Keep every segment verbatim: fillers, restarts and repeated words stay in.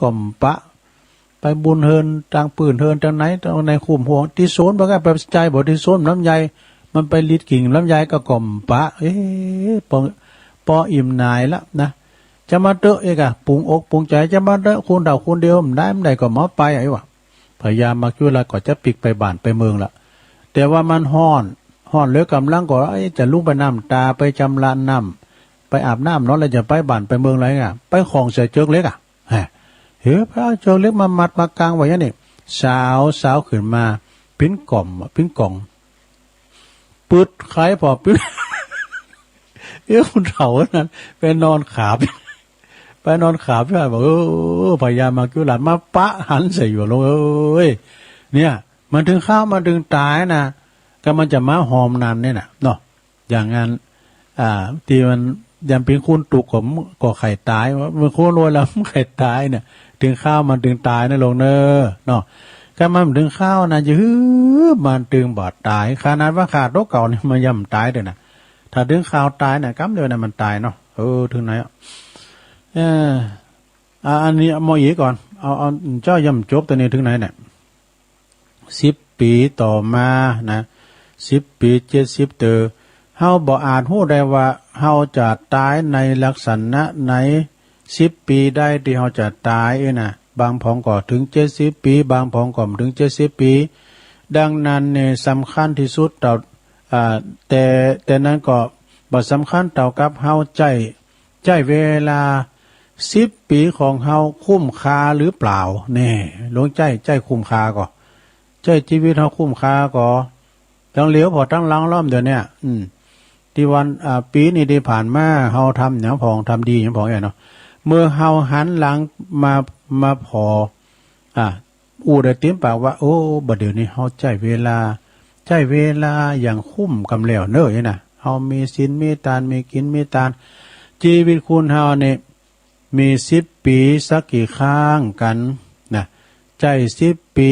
ก็บ่ปะ ไปบุญเฮือนตางปื้นเฮือนตางไหน ตางไหนคุ้มห่วง ตี้สวนบ่ ก็ไปจ่ายบ่ ตี้สวนลำไย มันไปลิดกิ่งลำไยก็ ก็บ่ปะ เอ๊ะ ปอ ปออิ่มหน่ายละนะ จะมาเต๊อะเอกอะ ปรุงอกปรุงใจ จะมาเต๊อะ คนเดียวคนเดียว บ่ได้ บ่ได้ก็บ่ไป ไอ้วะ พญามัจจุราชก็จะปิ๊กไปบ้านไปเมืองละ แต่ว่ามันฮ้อน ฮ้อนเหลือกำลังก็ เอ้ย จะลุกไปน้ำตา ไปจำระน้ำ ไปอาบน้ำเนาะ แล้วจะไปบ้านไปเมืองไรอะ ไปของใส่เจิกเหล็กอะ ฮะ เฮ้ย ไปเอาเจิกเหล็กมามัดมากางไว้อย่างนี้ สาว สาวขึ้นมา ปิ๊นก่อม ปิ๊นก่อง ปึ๊ด ไข้พอปึ๊ด เอ้ย คนเฒ่านั้น ไปนอนขาบ ไปนอนขาบ บอก เออ พญามัจจุราชมาปะหันใส่อยู่ ลงเอ้ย เนี่ย มันถึงคราว มันถึงตายนะ ก็มันจะมาหอมนันเนี่ยนะ เนาะ อย่างนั้น อ่า ตี้มันยามปิ๊นคนตุ๊กข์ก็ ก็ใค่ตาย ว่ามันคนรวยแล้วมันใค่ตายเนี่ย ถึงคราวมันถึงตายนะ ลงเนอะ เนาะ คันมันบ่ถึงคราวนะ จะหื้อ มันถึงบ่ตาย ขนาดว่าฆ่าโตเก่านี่มันยังบ่ตายเลยนะ ถ้าถึงคราวตายนะ กำเดียวนะมันตายเนาะ เออ ถึงไหนอะ เออ อ่า อันนี้เอามาอีกก่อน เอา เอา เจ้ายังบ่จบตัวนี้ถึงไหนเนี่ย สิบปีต่อมานะ สิบปี เจ็ดสิบ เตอ เฮาบ่อาจฮู้ได้ว่าเฮาจะตายในลักษณะไหน สิบปีได้ตี้เฮาจะตายเอ้ยนะ บางผองก็ถึง เจ็ดสิบ ปี บางผองก็บ่ถึง เจ็ดสิบ ปี ดังนั้นเนี่ยสำคัญที่สุดต่อ อ่า แต่ แต่นั้นก็บ่สำคัญเท่ากับเฮาใจ๊ ใจ๊เวลาสิบปีของเฮาคุ้มค่าหรือเปล่า แน่ ลองใจ๊ ใจ๊คุ้มค่าก่อ ใจ๊ชีวิตเฮาคุ้มค่าก่อ ตังเหลียวผ่อตังหลังล้อมเดี๋ยวเนี้ย อืม ตี้วัน อ่า ปีนี้ตี้ผ่านมา เฮาทำหยังผอง ทำดีหยังผองเอ้ยเนาะ เมื่อเฮาหันหลังมา มาผ่อ อ่า อู้ได้เต็มปากว่า โอ้ บัดเดี๋ยวนี้เฮาใจ๊เวลา ใจ๊เวลาอย่างคุ้มกำแล้วเนอะ นี่นะ เฮามีศีลมีตาน มีกิ๋นมีตาน ชีวิตคนเฮานี่ มีสิบปีสักกี่ครั้งกั๋นนะ ใจ๊สิบปี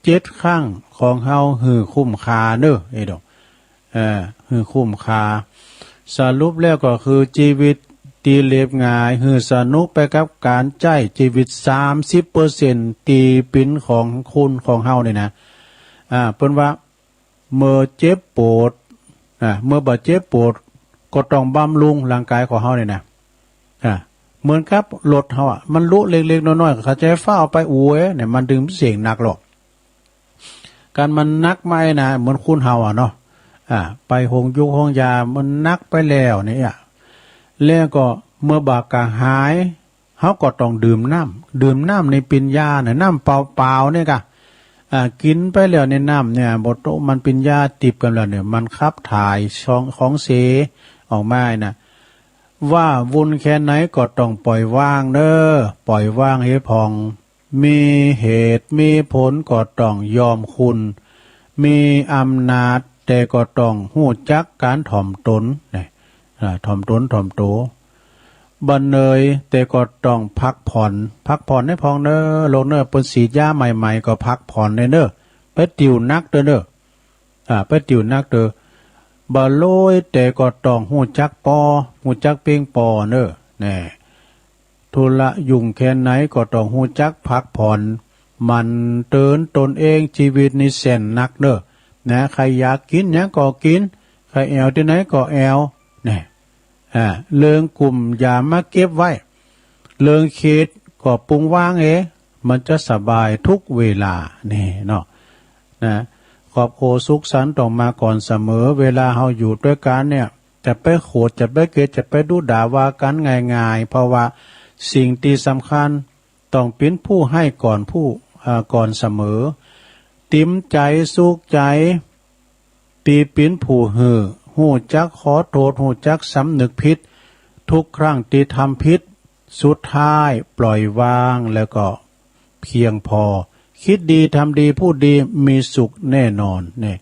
เจ็ดครั้งของเฮาหื้อคุ้มค่าเนอะ เอ้ยดอก เอ่อ หื้อคุ้มค่า สรุปแล้วก็คือชีวิตตี้เรียบง่าย หื้อสนุกไปกับก๋านใจ๊ชีวิต สามสิบเปอร์เซ็นต์ ตี้เป๋นของคุณของเฮานี่นะ อ่า เปิ้นว่า เมื่อเจ็บปวด อ่า เมื่อบ่เจ็บปวด ก็ต้องบำรุงร่างกายของเฮานี่นะ อ่า เหมือนกับรถเฮาอะ มันลุเล็กๆ น้อยๆ เขาจะฟ้าวไปอู่เอ้ยเนี่ย มันตึงเสียงหนักหรอก คันมันหนักมานะ เหมือนคนเฮาอะเนาะ อ่า ไปโฮงยูกโฮงยา มันหนักไปแล้วเนี่ย แล้วก็เมื่อบ่กระหาย เฮาก็ต้องดื่มน้ำ ดื่มน้ำนี่เป๋นยาเนี่ย น้ำเปล่าๆ เนี่ยกะ อ่า กิ๋นไปแล้วเนี่ย น้ำเนี่ย บ่โตะ มันเป๋นยาติดกำแล้วเนี่ย มันขับถ่ายของ ของเสียออกมานะ ว่าวุ่นแค่ไหนก็ต้องปล่อยวางเนอะ ปล่อยวางให้ผ่อง มีเหตุมีผลก็ต้องยอมคุณ มีอำนาจแต่ก็ต้องฮู้จักก๋านถ่อมตน นะ อ่า ถ่อมตนถ่อมโต บ่เหนื่อยแต่ก็ต้องพักผ่อน พักผ่อนให้ผ่องเนอะ ลงเนอะ เปิ้นฉีดยาใหม่ๆ ก็พักผ่อนเนอะ ไปติวหนักเต๊อะเนอะ อ่า ไปติวหนักเต๊อะ บ่รวยแต่ก็ต้องฮู้จักปอ ฮู้จักเพ็งปอเนอะ แน่ ธุระยุ่งแค่ไหนก็ต้องฮู้จักพักผ่อน หมั่นเตือนตนเอง ชีวิตนี้แสนหนักเนอะ นะ ใครอยากกิ๋นหยังก็กิ๋น ใครแอ่วตี้ไหนก็แอ่ว แน่ อ่า เรื่องกุ้มอย่ามาเก็บไว้ เรื่องคิดก็ปล่อยวางเอง มันจะสบายทุกเวลา นี่เนาะ นะ ครอบครัวสุขสันต์ต้องมาก่อนเสมอ เวลาเฮาอยู่ด้วยกันเนี่ย จะไปโขด จะไปเกลียด จะไปดุด่าว่ากันง่ายๆ เพราะว่าสิ่งตี้สำคัญต้องเป๋นผู้ให้ก่อนผู้ อ่า ก่อนเสมอ ติมใจ๋สุขใจ๋ ตี้เป๋นผู้หื้อ ฮู้จักขอโต้ษ ฮู้จักสำนึกผิด ทุกครั้งตี้ทำผิด สุดท้ายปล่อยวางแล้วก็เพียงพอ คิดดีทำดีพูดดีมีสุขแน่นอน นี่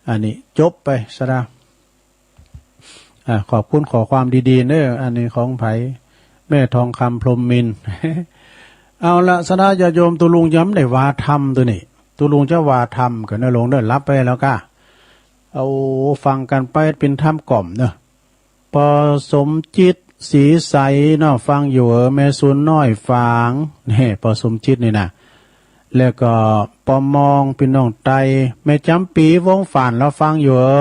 อันนี้จบไปซะนะ อ่า ขอบคุณข้อความดีๆ เนอะ อันนี้ของไผ แม่ทองคำพรหมมินทร์ เอาละ ศรัทธาญาติโยม ตุ๊ลุงยังบ่ได้ว่าธรรมตัวนี้ ตุ๊ลุงจะว่าธรรมก่อนเนอะ ลงเนอะ หลับไปแล้วก้า เอาฟังกันไปเป๋นธรรมกล่อมเนอะ ปอสมจิต ศรีใสเนาะ ฟังอยู่เหรอ แม่สูนน้อยฝาง นี่ ปอสมจิตนี่นะ แล้วก็ปอมอง พี่น้องไต แม่จำปีวงฝาน เราฟังอยู่เหรอ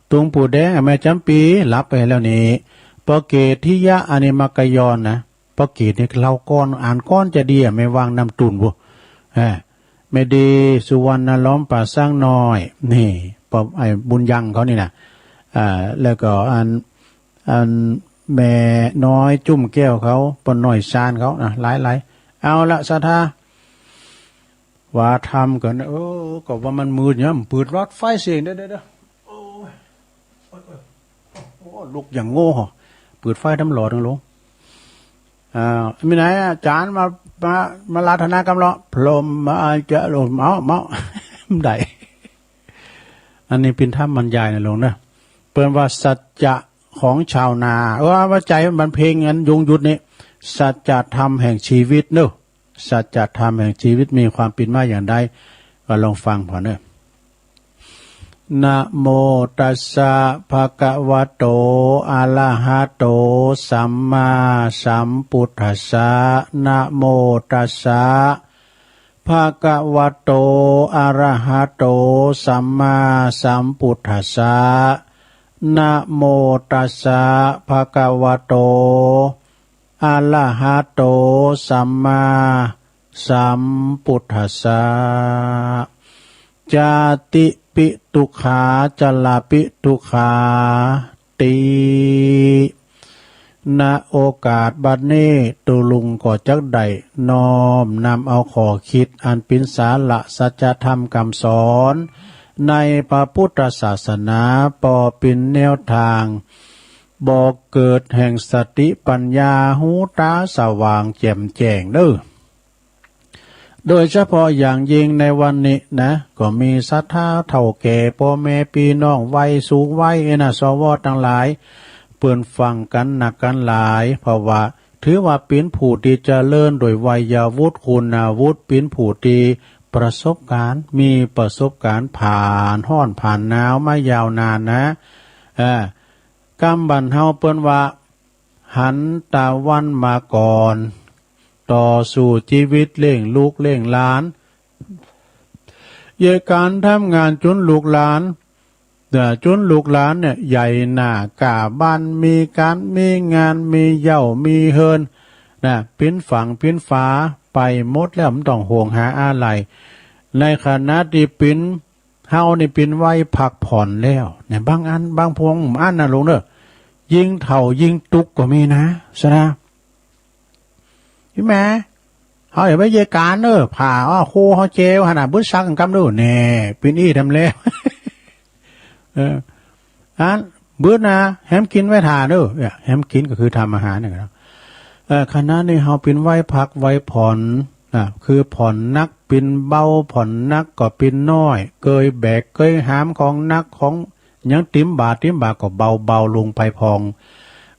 ตุงปู่แดง แม่จำปีหลับไปแล้วนี่ ปอเกตทิยะ อันนี้มักกะยอนนะ ปอเกตนี่เล่าก่อน อ่านก่อนจะดีอะ แม่วางน้ำตุ่นบุ อ่า แม่ดี สุวรรณล้อมป่าสร้างน้อย นี่ ปอ ไอ้บุญยังเขานี่นะ อ่า แล้วก็อัน อันแม่น้อยจุ่มแก้วเขา ปอน้อยซานเขานะ หลายๆ เอาละ ศรัทธา ว่าทำกัน เออ ก็ว่ามันมืดเนี่ย มันเปิดหลอดไฟเสียง เด้อ เด้อ เด้อ โอ้ย โอ้ย โอ้ย โอ้ย ลุกอย่างโง่ เปิดไฟทำหลอดนึงลง อ่า มีไหนอาจารย์มา มา มาลาธนากรรมเหรอ พรหมมาจะลง เมา เมา ได้ อันนี้เป็นธรรมบรรยายนะลงนะ เปิ้นว่าสัจจะของชาวนา เออ ว่าใจมันเพลงอันยงยุทธนี่ สัจธรรมแห่งชีวิตเนอะ สัจธรรมแห่งชีวิตมีความเป็นมาอย่างใด ก็ลองฟังพอเนอะ นะโมตัสสะ ภะคะวะโต อะระหะโต สัมมาสัมพุทธัสสะ นะโมตัสสะ ภะคะวะโต อะระหะโต สัมมาสัมพุทธัสสะ นะโมตัสสะ ภะคะวะโต อะระหะโต สัมมาสัมพุทธัสสะ จาติปิทุกขา จราปิทุกขา ติ ณ โอกาสบัดนี้ ตุ๊ลุงก็จักได้น้อมนำเอาข้อคิดอันเป็นสาระสัจธรรมคำสอน ในพระพุทธศาสนา ปอเป็นแนวทาง บ่อเกิดแห่งสติปัญญา หูตาสว่างแจ่มแจ้งเด้อ โดยเฉพาะอย่างยิ่งในวันนี้นะ ก็มีศรัทธาเฒ่าแก่ พ่อแม่พี่น้องวัยสูงวัยเอ้ยนะ สว ตังหลาย เปิ้นฟังกันนักกันหลาย เพราะว่าถือว่าเป๋นผู้ตี้เจริญโดยวัยวุฒิ คุณวุฒิ เป๋นผู้ตี้ประสบการณ์ มีประสบการณ์ผ่านฮ้อนผ่านหนาวมายาวนานนะ เออ กำบ้านเฮาเปิ้นว่า หันตะวันมาก่อน ต่อสู้ชีวิตเลี้ยงลูกเลี้ยงหลาน เยียะก๋านทำงานจุนลูกหลาน เอ่อ จุนลูกหลานเนี่ยใหญ่หน้าก้าบ้าน มีก๋านมีงาน มีเหย้ามีเฮือนนะ ปิ้นฝั่งปิ้นฝาไปหมดแล้ว บ่ต้องห่วงหาอะไร ในขณะตี้ปิ้น เฮานี่เป๋นวัยพักผ่อนแล้วเนี่ย บางอัน บางพวงอันนะลุงเนอะ ยิ่งเฒ่ายิ่งตุ๊กข์ก็มีนะ สะนะ พี่แม่ เฮาอย่าไปเยียะก๋านเนอะ ผ้าอ้อ โคเฮาเจวหั่นน่ะ บึดซักกั๋นกำเนอะ แน่ เป๋นอี้ทำแล้ว เออ อัน บึดนะ แหมกิ๋นไว้ถ่าเนอะ เนี่ย แหมกิ๋นก็คือทำอาหารเนี่ยนะ เอ่อ ขณะนี้เฮาเป๋นวัยพักวัยผ่อนนะ คือผ่อนหนักเป๋นเบา ผ่อนหนักก็เป๋นน้อย เกยแบกเกยหามของหนักของหยังเต๋มบ่าเต๋มบ่าก็เบาๆ ลงไปพอง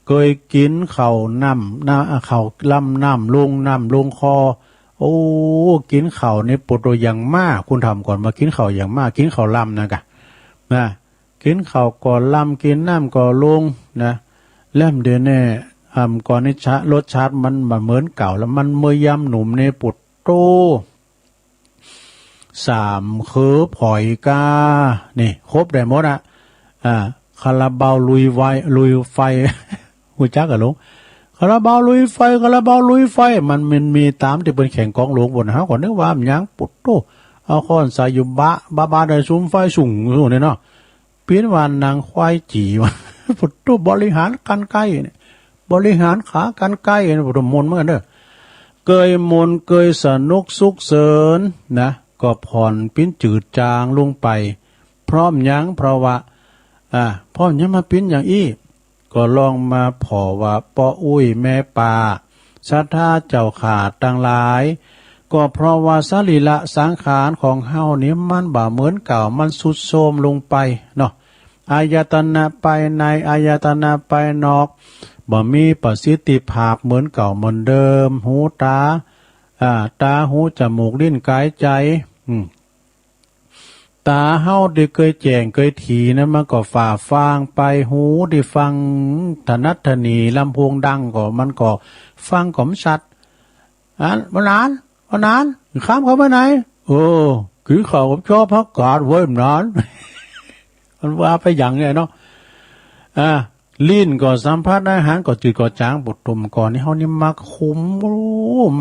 เกยกิ๋นข้าวน้ำ น้ำ ข้าวลำน้ำลง น้ำลงคอ โอ้ กิ๋นข้าวนี่ปวดตัวอย่างมาก คุณถามก่อนว่ากิ๋นข้าวอย่างมาก กิ๋นข้าวลำนะกะ นะ กิ๋นข้าวก็ลำ กิ๋นน้ำก็ลงนะ แล้วเดี๋ยวนี้ อ่า ก่อนนี้ชะ รสชาติมันบ่เหมือนเก่าแล้ว มันเมื่อยามหนุ่มนี่ปวดโต สามคือผอยก้า นี่ ครบได้หมดอะ อ่า คาราบาวลุยไว ลุยไฟ ฮู้จักกะลุง คาราบาวลุยไฟ คาราบาวลุยไฟ มัน มันมีต๋ามตี้เปิ้นแข่งกองหลวงปู้น เฮาก็นึกว่ามันหยัง ปวดโต เอาค้อนใส่อยู่บะ บะ บะ ได้สุมไฟสูงอยู่นี่เนาะ เป๋นว่าหนังควายจี๋วะ พุทโธ บริหารกรรไกรเนี่ย บริหารขากรรไกรเนี่ย พุทโธ ม่วนเหมือนกันเด้อ เกยม่วนเกยสนุกสุขเสินนะ ก็ผ่อนปิ้นจืดจางลงไป เพราะหยัง เพราะว่า อ่า เพราะหยังมาปิ้นอย่างอี้ ก็ลองมาผ่อว่าป้ออุ๊ยแม่ป้า ศรัทธาเจ้าข้าตังหลาย ก็เพราะว่าสรีระสังขารของเฮานี้มันบ่เหมือนเก่า มันทรุดโทรมลงไปเนาะ อายตนะภายใน อายตนะภายนอก บ่มีประสิทธิภาพเหมือนเก่าเหมือนเดิม หูตา อ่า ตา หู จมูก ลิ้น กาย ใจ อืม ตาเฮาตี้เกยแจ้งเกยถีนั้นมันก็ฝ้าฟางไป หูตี้ฟังถนัดถนี ลำโพงดังก็มันก็ฟังก็บ่ชัด อัน บ่นาน บ่นาน ข้ามเข้าไปไหน เออ กินข้าวกับจ้อผักกาดเว้ย บ่นาน มันว่าไปอย่างเนี้ยเนาะ อ่า ลิ้นก็สัมผัสอาหารก็จืดก็จาง ปุถุมก่อนนี่เฮานี่มักคุม โอ้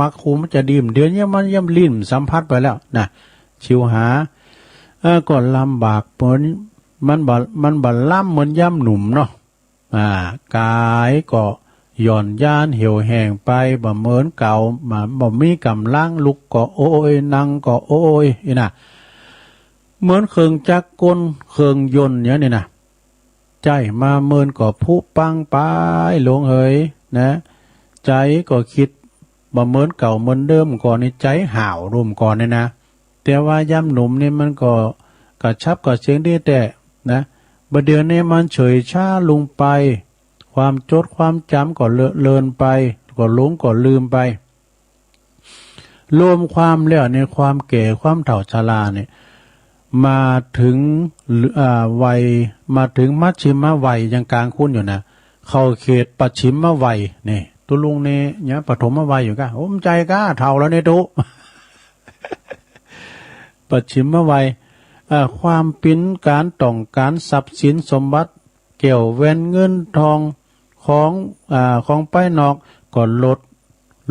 มักคุมมันจะดีม เดี๋ยวนี้มันย่ำลิ้นสัมผัสไปแล้วนะ ชิวหา เออ ก็ลำบากเหมือน มันบ่ มันบ่ล้ำเหมือนยามหนุ่มเนาะ อ่า กายก็หย่อนยานเหี่ยวแห้งไป บ่เหมือนเก่า บ่ บ่มีกำลัง ลุกก็โอ้ย นั่งก็โอ้ย นี่นะ เหมือนเครื่องจักรกล เครื่องยนต์เนี่ยนี่นะ ใจ๊มาเมินก็ผุปังไป หลวงเอ๋ย นะ ใจ๋ก็คิดบ่เหมือนเก่าเหมือนเดิม ก่อนนี่ใจ๋ห้าวรุ่มก่อนนี่นะ แต่ว่ายามหนุ่มนี่มันก็กระฉับกระเฉงดีแต๊นะ บ่าเดี่ยวนี้มันเฉยช้าลงไป ความจดความจ๋ำก็เลอะเลือนไป ก็หลงก็ลืมไป รวมความแล้วในความแก่ความเฒ่าชราเนี่ย มาถึง อ่า วัย มาถึงมัชฌิมวัยยังกลางคนอยู่นะ เข้าเขตปัจฉิมวัยนี่ ตุ๊ลุงนี่ยังปฐมวัยอยู่ก้า โอ้ บ่ใจ้ก้า เฒ่าแล้วนี่ตุ๊ ปัจฉิมวัย อ่า ความปิ้นการต้องการทรัพย์สินสมบัติ แก้วแหวนเงินทอง ของ อ่า ของภายนอกก็ลด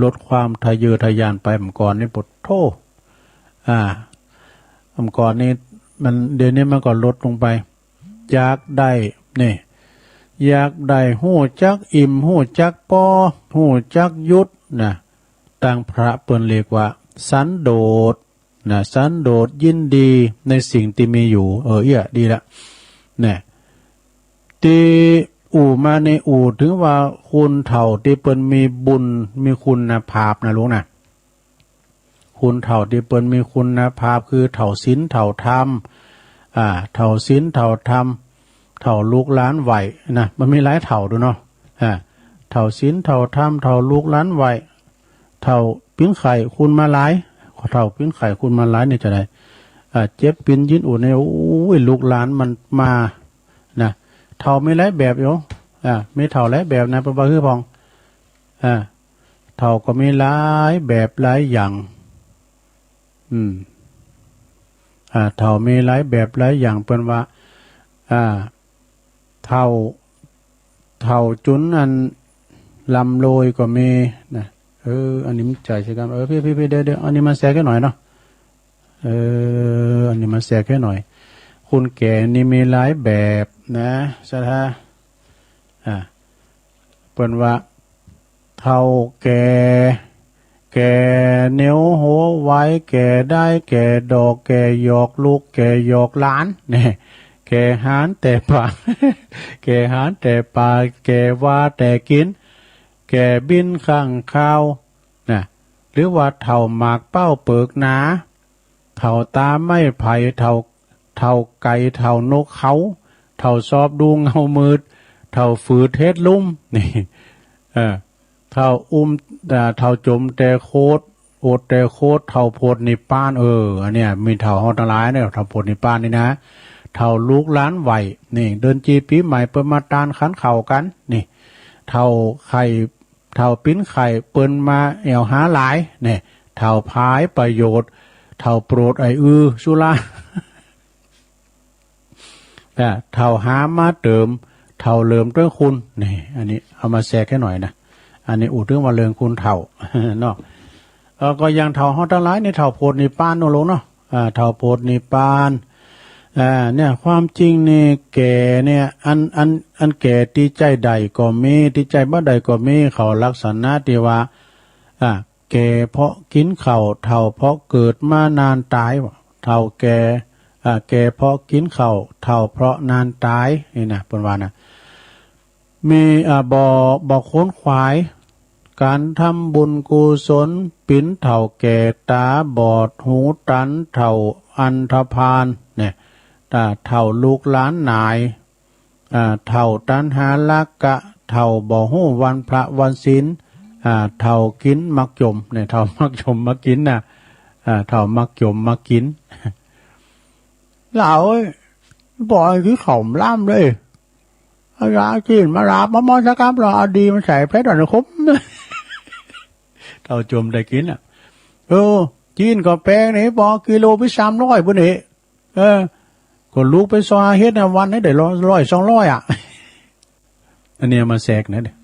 ลดความทะเยอทะยานไป เมื่อก่อนนี่ ปะโธ่ อ่า เมื่อก่อนนี่มัน เดี๋ยวนี้มันก็ลดลงไป อยากได้ นี่ อยากได้ฮู้จักอิ่ม ฮู้จักปอ ฮู้จักหยุดนะ ตางพระเปิ้นเรียกว่าสันโดษ นะ สันโดษยินดีในสิ่งตี้มีอยู่ เออ เอี้ย ดีละ นะ ตี้อู้มานี่อู้ถึงว่าคนเฒ่าตี้เปิ้นมีบุญ มีคุณภาพนะลุงนะ คนเฒ่าตี้เปิ้นมีคุณภาพคือเฒ่าศีลเฒ่าธรรม อ่า เฒ่าศีลเฒ่าธรรม เฒ่าลูกหลานไหว้นะ มันมีหลายเฒ่าดูเนาะ อ่า เฒ่าศีลเฒ่าธรรม เฒ่าลูกหลานไหว้ เฒ่าปิ้นไข้คุณมาลาย เฒ่าปิ้นไข้คุณมาลายนี่จะได้ อ่า เจ็บปิ้นยินอุ่นนี่ โอ้ย ลูกหลานมันมา นะ เฒ่ามีหลายแบบอยู่ อ่า มีเฒ่าหลายแบบนะ เปิ้นว่าฮื้อพ่อง อ่า เฒ่าก็มีหลายแบบหลายอย่าง อืม อ่า เฒ่ามีหลายแบบหลายอย่าง เปิ้นว่า อ่า เฒ่า เฒ่าจุนอันร่ำรวยก็มีนะ เออ อันนี้มันใจ๋ใช่กั๋น เออ พี่ พี่ พี่ เดี๋ยว เดี๋ยว อันนี้มาแทรกให้หน่อยเนาะ เออ อันนี้มาแทรกให้หน่อย คนแก่นี่มีหลายแบบนะ ศรัทธา อ่า เปิ้นว่า เฒ่าแก่ แก่เหนียวหัวไว แก่ด้าย แก่ดอก แก่หยอกลูก แก่หยอกหลาน เนี่ย แก่หานแต่ปาก แก่หานแต่ปาก แก่ว่าแต่กิ๋น แก่บินข้างคาว นะ หรือว่าเฒ่าหมากเป้าเปิกหนา เฒ่าตาไม้ไผ่ เฒ่า เฒ่าไก่ เฒ่านกเขา เฒ่าซอบดูเงามืด เฒ่าฝืดเฮ็ดลุ่ม นี่ เออ เฒ่าอุ้ม อ่า เฒ่าจมแต่โคตร อดแต่โคตร เฒ่าโพธินิพพาน เออ อันเนี้ย มีเฒ่าเฮาตังหลายเนี่ย เฒ่าโพธินิพพานนี่นะ เฒ่าลูกหลานไหว้ นี่ เดือนจีปีใหม่เปิ้นมาตานขันข้าวกั๋น นี่ เฒ่าไข้ เฒ่าปิ้นไข้เปิ้นมาแอ่วหาหลาย เนี่ย เฒ่าผายประโยชน์ เฒ่าโปรดไอ้อือสุรา อ่า เฒ่าหามาเติม เฒ่าเหลิมด้วยคุณ นี่ อันนี้เอามาแทรกให้หน่อยนะ อันนี้อู้ถึงว่าเรื่องคนเฒ่า เนาะ เออ ก็อย่างเฒ่าเฮาตังหลายนี่ เฒ่าโพธินิพพานเนาะลุงเนาะ อ่า เฒ่าโพธินิพพาน อ่า เนี่ย ความจริงนี่แก่เนี่ย อัน อัน อันแก่ตี้ใจ๊ได้ก็มี ตี้ใจ๊บ่ได้ก็มี เขาลักษณะตี้ว่า อ่า แก่เพราะกิ๋นข้าว เฒ่าเพราะเกิดมานานตาย เฒ่าแก่ อ่า แก่เพราะกิ๋นข้าว เฒ่าเพราะนานตาย นี่นะ เปิ้นว่านะ มี อ่า บ่ บ่ขวนขวาย ก๋านทำบุญกุศล ปิ้นเฒ่าแก่ต๋าบอดหูตัน เฒ่าอันธพาล เนี่ย อ่า เฒ่าลูกหลานหนาย อ่า เฒ่าตัณหาราคะ เฒ่าบ่ฮู้วันพระวันศีล อ่า เฒ่ากิ๋นมักจ๋ม เนี่ย เฒ่ามักจ๋มมักกิ๋นนะ อ่า เฒ่ามักจ๋มมักกิ๋น ลาวเอ้ย บ่ให้กินข้าวหลามเลย เอายาจีนมาลาบมาหมอสักคำ แล้วเอาดีมาใส่เพชรอ่อนขม เฒ่าโจมได้กินอ่ะ เออ จีนก็แพงนี่ ปอกิโลไปสามร้อยพุ้นนี่ เออ ก็ลูกไปซอยเฮ็ดน่ะ วันนี้ได้ร้อย ร้อยสองร้อยอ่ะ อันนี้เอามาแทรกนะเนี่ย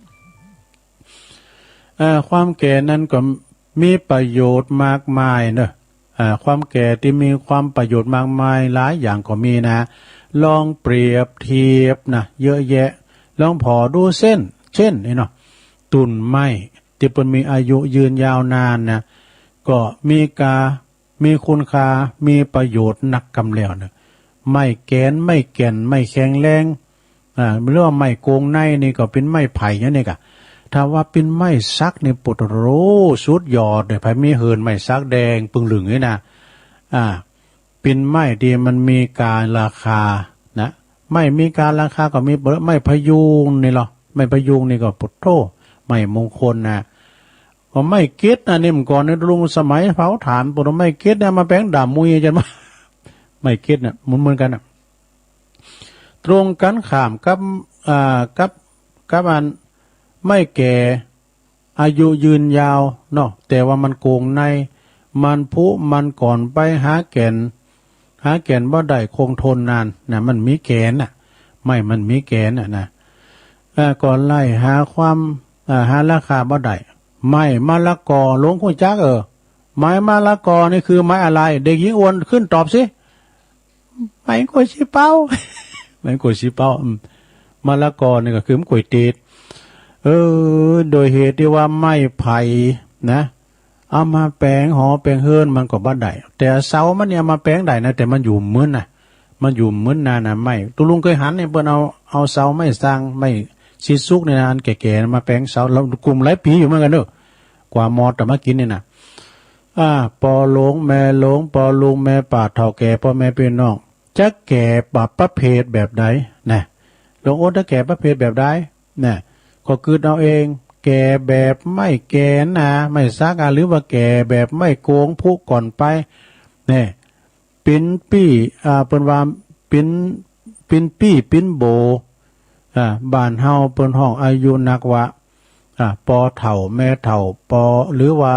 เอ่อ ความแก่นั้นก็มีประโยชน์มากมายเนอะ เอ่อ ความแก่ที่มีความประโยชน์มากมายหลายอย่างก็มีนะ ลองเปรียบเทียบนะ เยอะแยะ ลองผ่อดูเส้น เช่นนี่เนาะ ต้นไม้ที่เปิ้นมีอายุยืนยาวนานนะ ก็มีกา มีคุณค่า มีประโยชน์นักกำแล้วเนอะ ไม้แกน ไม้แก่น ไม้แข็งแรง อ่า หรือว่าไม้โกงในนี่ก็เป็นไม้ไผ่อย่างนี้กะ ถ้าว่าเป็นไม้สักนี่ โอ้โห สุดยอดเลย ไผมีเหินไม้สักแดงปึงลึงนี่นะ อ่า เป็นไม้ที่มันมีการราคานะ ไม้มีการราคาก็มีไม้พะยูงนี่เหรอ ไม้พะยูงนี่ก็ โอ้โห ไม้มงคลนะ ก็ไม้เกตนะ นี่เมื่อก่อนในลุงสมัยเผาถ่าน ปลูกไม้เกตเนี่ยมาแปลงดาบมุยจังมา ไม้เกตเนี่ยเหมือนเหมือนกันน่ะ ตรงกันข้ามกับ อ่า กับ กับอันไม้แก่ อายุยืนยาวเนาะ แต่ว่ามันโกงใน มันผุ มันก่อนไปหาแก่น หาแก่นบ่ได้คงทนนานนะ มันมีแก่นน่ะ ไม้มันมีแก่นน่ะนะ เอ่อ ก็ไล่หาความ เอ่อ หาราคาบ่ได้ ไม้มะละกอ หลวงฮู้จัก เออ ไม้มะละกอนี่คือไม้อะไร เด็กหญิงอ้วนขึ้นตอบสิ ไม้กล้วยสีเปา ไม้กล้วยสีเปา อืม มะละกอนี่ก็คือไม้กล้วยเตด เออ โดยเหตุที่ว่าไม้ไผ่นะ เอามาแปลงหอแปลงเฮือนมันก็บ่ได้ แต่เสามันเนี่ยเอามาแปลงได้นะ แต่มันอยู่มื้นน่ะ มันอยู่มื้นนานน่ะ ไม้ ตุ๊ลุงเคยหันเนี่ย เปิ้นเอา เอาเสาไม้สร้าง ไม้ซีซุกเนี่ยนะ อันแก่ๆ มาแปลงเสา แล้วกุมหลายปี๋อยู่เหมือนกันเนอะ กว่ามอดจะมากินเนี่ยนะ อ่า ปอหลวงแม่หลวง ปอลุงแม่ป้า เฒ่าแก่พ่อแม่พี่น้อง จะแก่ประเภทแบบใดนะ หลวงโอ๊ตจะแก่ประเภทแบบใดนะ ก็กึ๊ดเอาเอง แก่แบบไม้แก่นนา ไม้สักอ่ะ หรือว่าแก่แบบไม้โกงผุก่อนไป เนี่ย ปิ้นปี้ อ่า เปิ้นว่าปิ้น ปิ้นปี้ปิ้นโบ อ่า บ้านเฮาเปิ้นฮ้องอายุนักว่า อ่า ปอเฒ่าแม่เฒ่า ปอ หรือว่า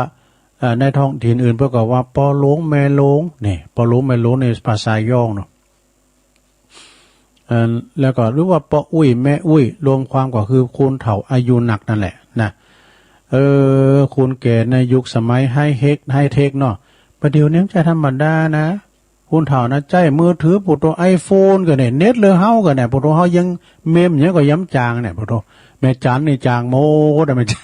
อ่า ในท้องถิ่นอื่นเปิ้นก็ว่าปอหลวงแม่หลวง นี่ ปอหลวงแม่หลวงนี่ภาษาย้องเนาะ เอ่อ แล้วก็ หรือว่าปออุ๊ยแม่อุ๊ย รวมความก็คือคนเฒ่าอายุนักนั่นแหละนะ เออ คนแก่ในยุคสมัยไฮเทค ไฮเทคเนาะ ประเดี๋ยวนี้มันจะธรรมดานะ คนเฒ่านะ ใจ๊มือถือ โผโต ไอโฟน ก็เนี่ย เน็ตเหลือเฮาก็เนี่ย โผโต เฮายังเมมหยังก็ยังบ่จ่างเนี่ย โผโต แม่จันนี่จ่างหมดอะ แม่จัน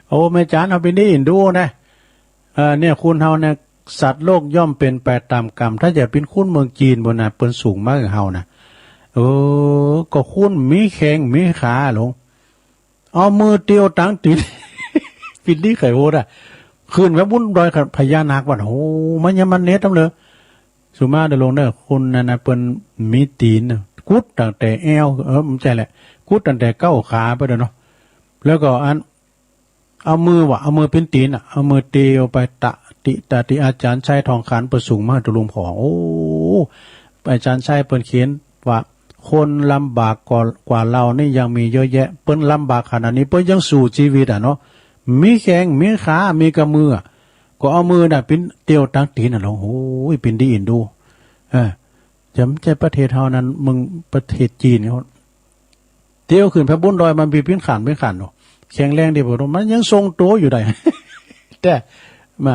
โอ้ แม่จัน เอาไปนี่ดูนะ เอ่อ เนี่ย คนเฮาเนี่ย สัตว์โลกย่อมเป็นไปตามกรรม ถ้าจะเป็นคนเมืองจีนพุ้นนะ เปิ้นส่งมาหื้อเฮานะ เออ ก็คนมีแข้งมีขาหลวง เอามือเตียวตังตี๋น ปิ้นดีไข่โหดอะ ขึ้นไปบนดอยพญานาควัด โอ้ มันยังมันเน็ตตำเลย สุมาเด้อหลวงเด้อ คนนั้นนะ เปิ้นมีตี๋นน่ะ กุดตั้งแต่แอว เออ บ่ใจ้แหละ กุดตั้งแต่เก๊าขาไปเด้อเนาะ แล้วก็อัน เอามือวะ เอามือปิ้นตี๋นน่ะ เอามือเตียวไปตะติตะติ อาจารย์ชัยทองขัน เปิ้นส่งมาหื้อตุ๊ลุงผ่อง โอ้ อาจารย์ชัยเปิ้นเขียนว่า คนลำบากกว่า กว่าเรานี่ยังมีเยอะแยะ เปิ้นลำบากขนาดนี้ เปิ้นยังสู้ชีวิตอะเนาะ มีแข้ง มีขา มีกำมืออะ ก็เอามือน่ะปิ้นเตียวตังตี๋นน่ะหลวง โอ้ย ปิ้นดีเอ็นดู เออ จะบ่ใจ้ประเทศเฮานั้น เมืองประเทศจีนเนี่ย เตียวขึ้นไปบนดอย มันมีปิ้นขัน ปิ้นขันเนาะ แข็งแรงดี โผโต มันยังทรงตัวอยู่ได้ แต่มา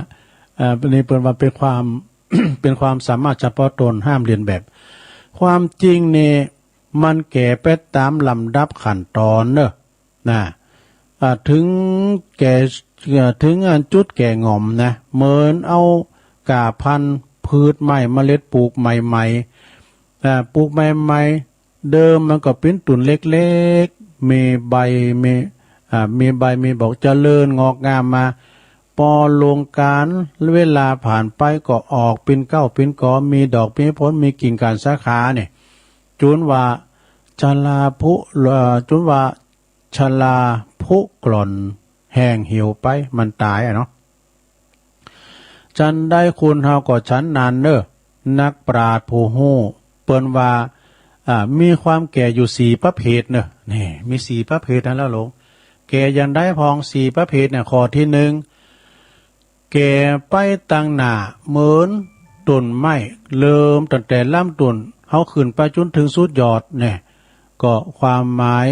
อ่า นี่เปิ้นว่าเป็นความ เป็นความสามารถเฉพาะตน ห้ามเลียนแบบ ความจริงนี่ มันแก่ไปตามลำดับขั้นตอนเนอะ นะ อ่า ถึงแก่ เอ่อ ถึงอันจุดแก่ง่อมนะ เหมือนเอาก้าพันธุ์พืชใหม่ เมล็ดปลูกใหม่ๆ อ่า ปลูกใหม่ๆ เดิมมันก็ปิ้นตุ่นเล็กๆ มีใบ มี อ่า มีใบ มีดอก เจริญงอกงามมา ปอลงกาลเวลาผ่านไปก็ออกปิ้นเก๊าปิ้นกอ มีดอก มีผล มีกิ่งก้านสาขาเนี่ย จุนว่าชลาผุ เอ่อ จุนว่าชลาผุกร่อนแห้งเหี่ยวไป มันต๋ายอะเนาะ ฉันใดคนเฮาก็ฉันนั้นเนอะ นักปราชญ์ผู้ฮู้ เปิ้นว่า อ่า มีความแก่อยู่สี่ประเภทเนอะ นี่ มีสี่ประเภทนั้นแล้วหลง แก่อย่างใดพองสี่ประเภทเนี่ย ข้อที่หนึ่ง แก่ไปตังหน้าเหมือนต้นไม้ เริ่มตั้งแต่ลำต้น เฮาขึ้นไปจนถึงสุดยอดเนี่ย ก็ความหมาย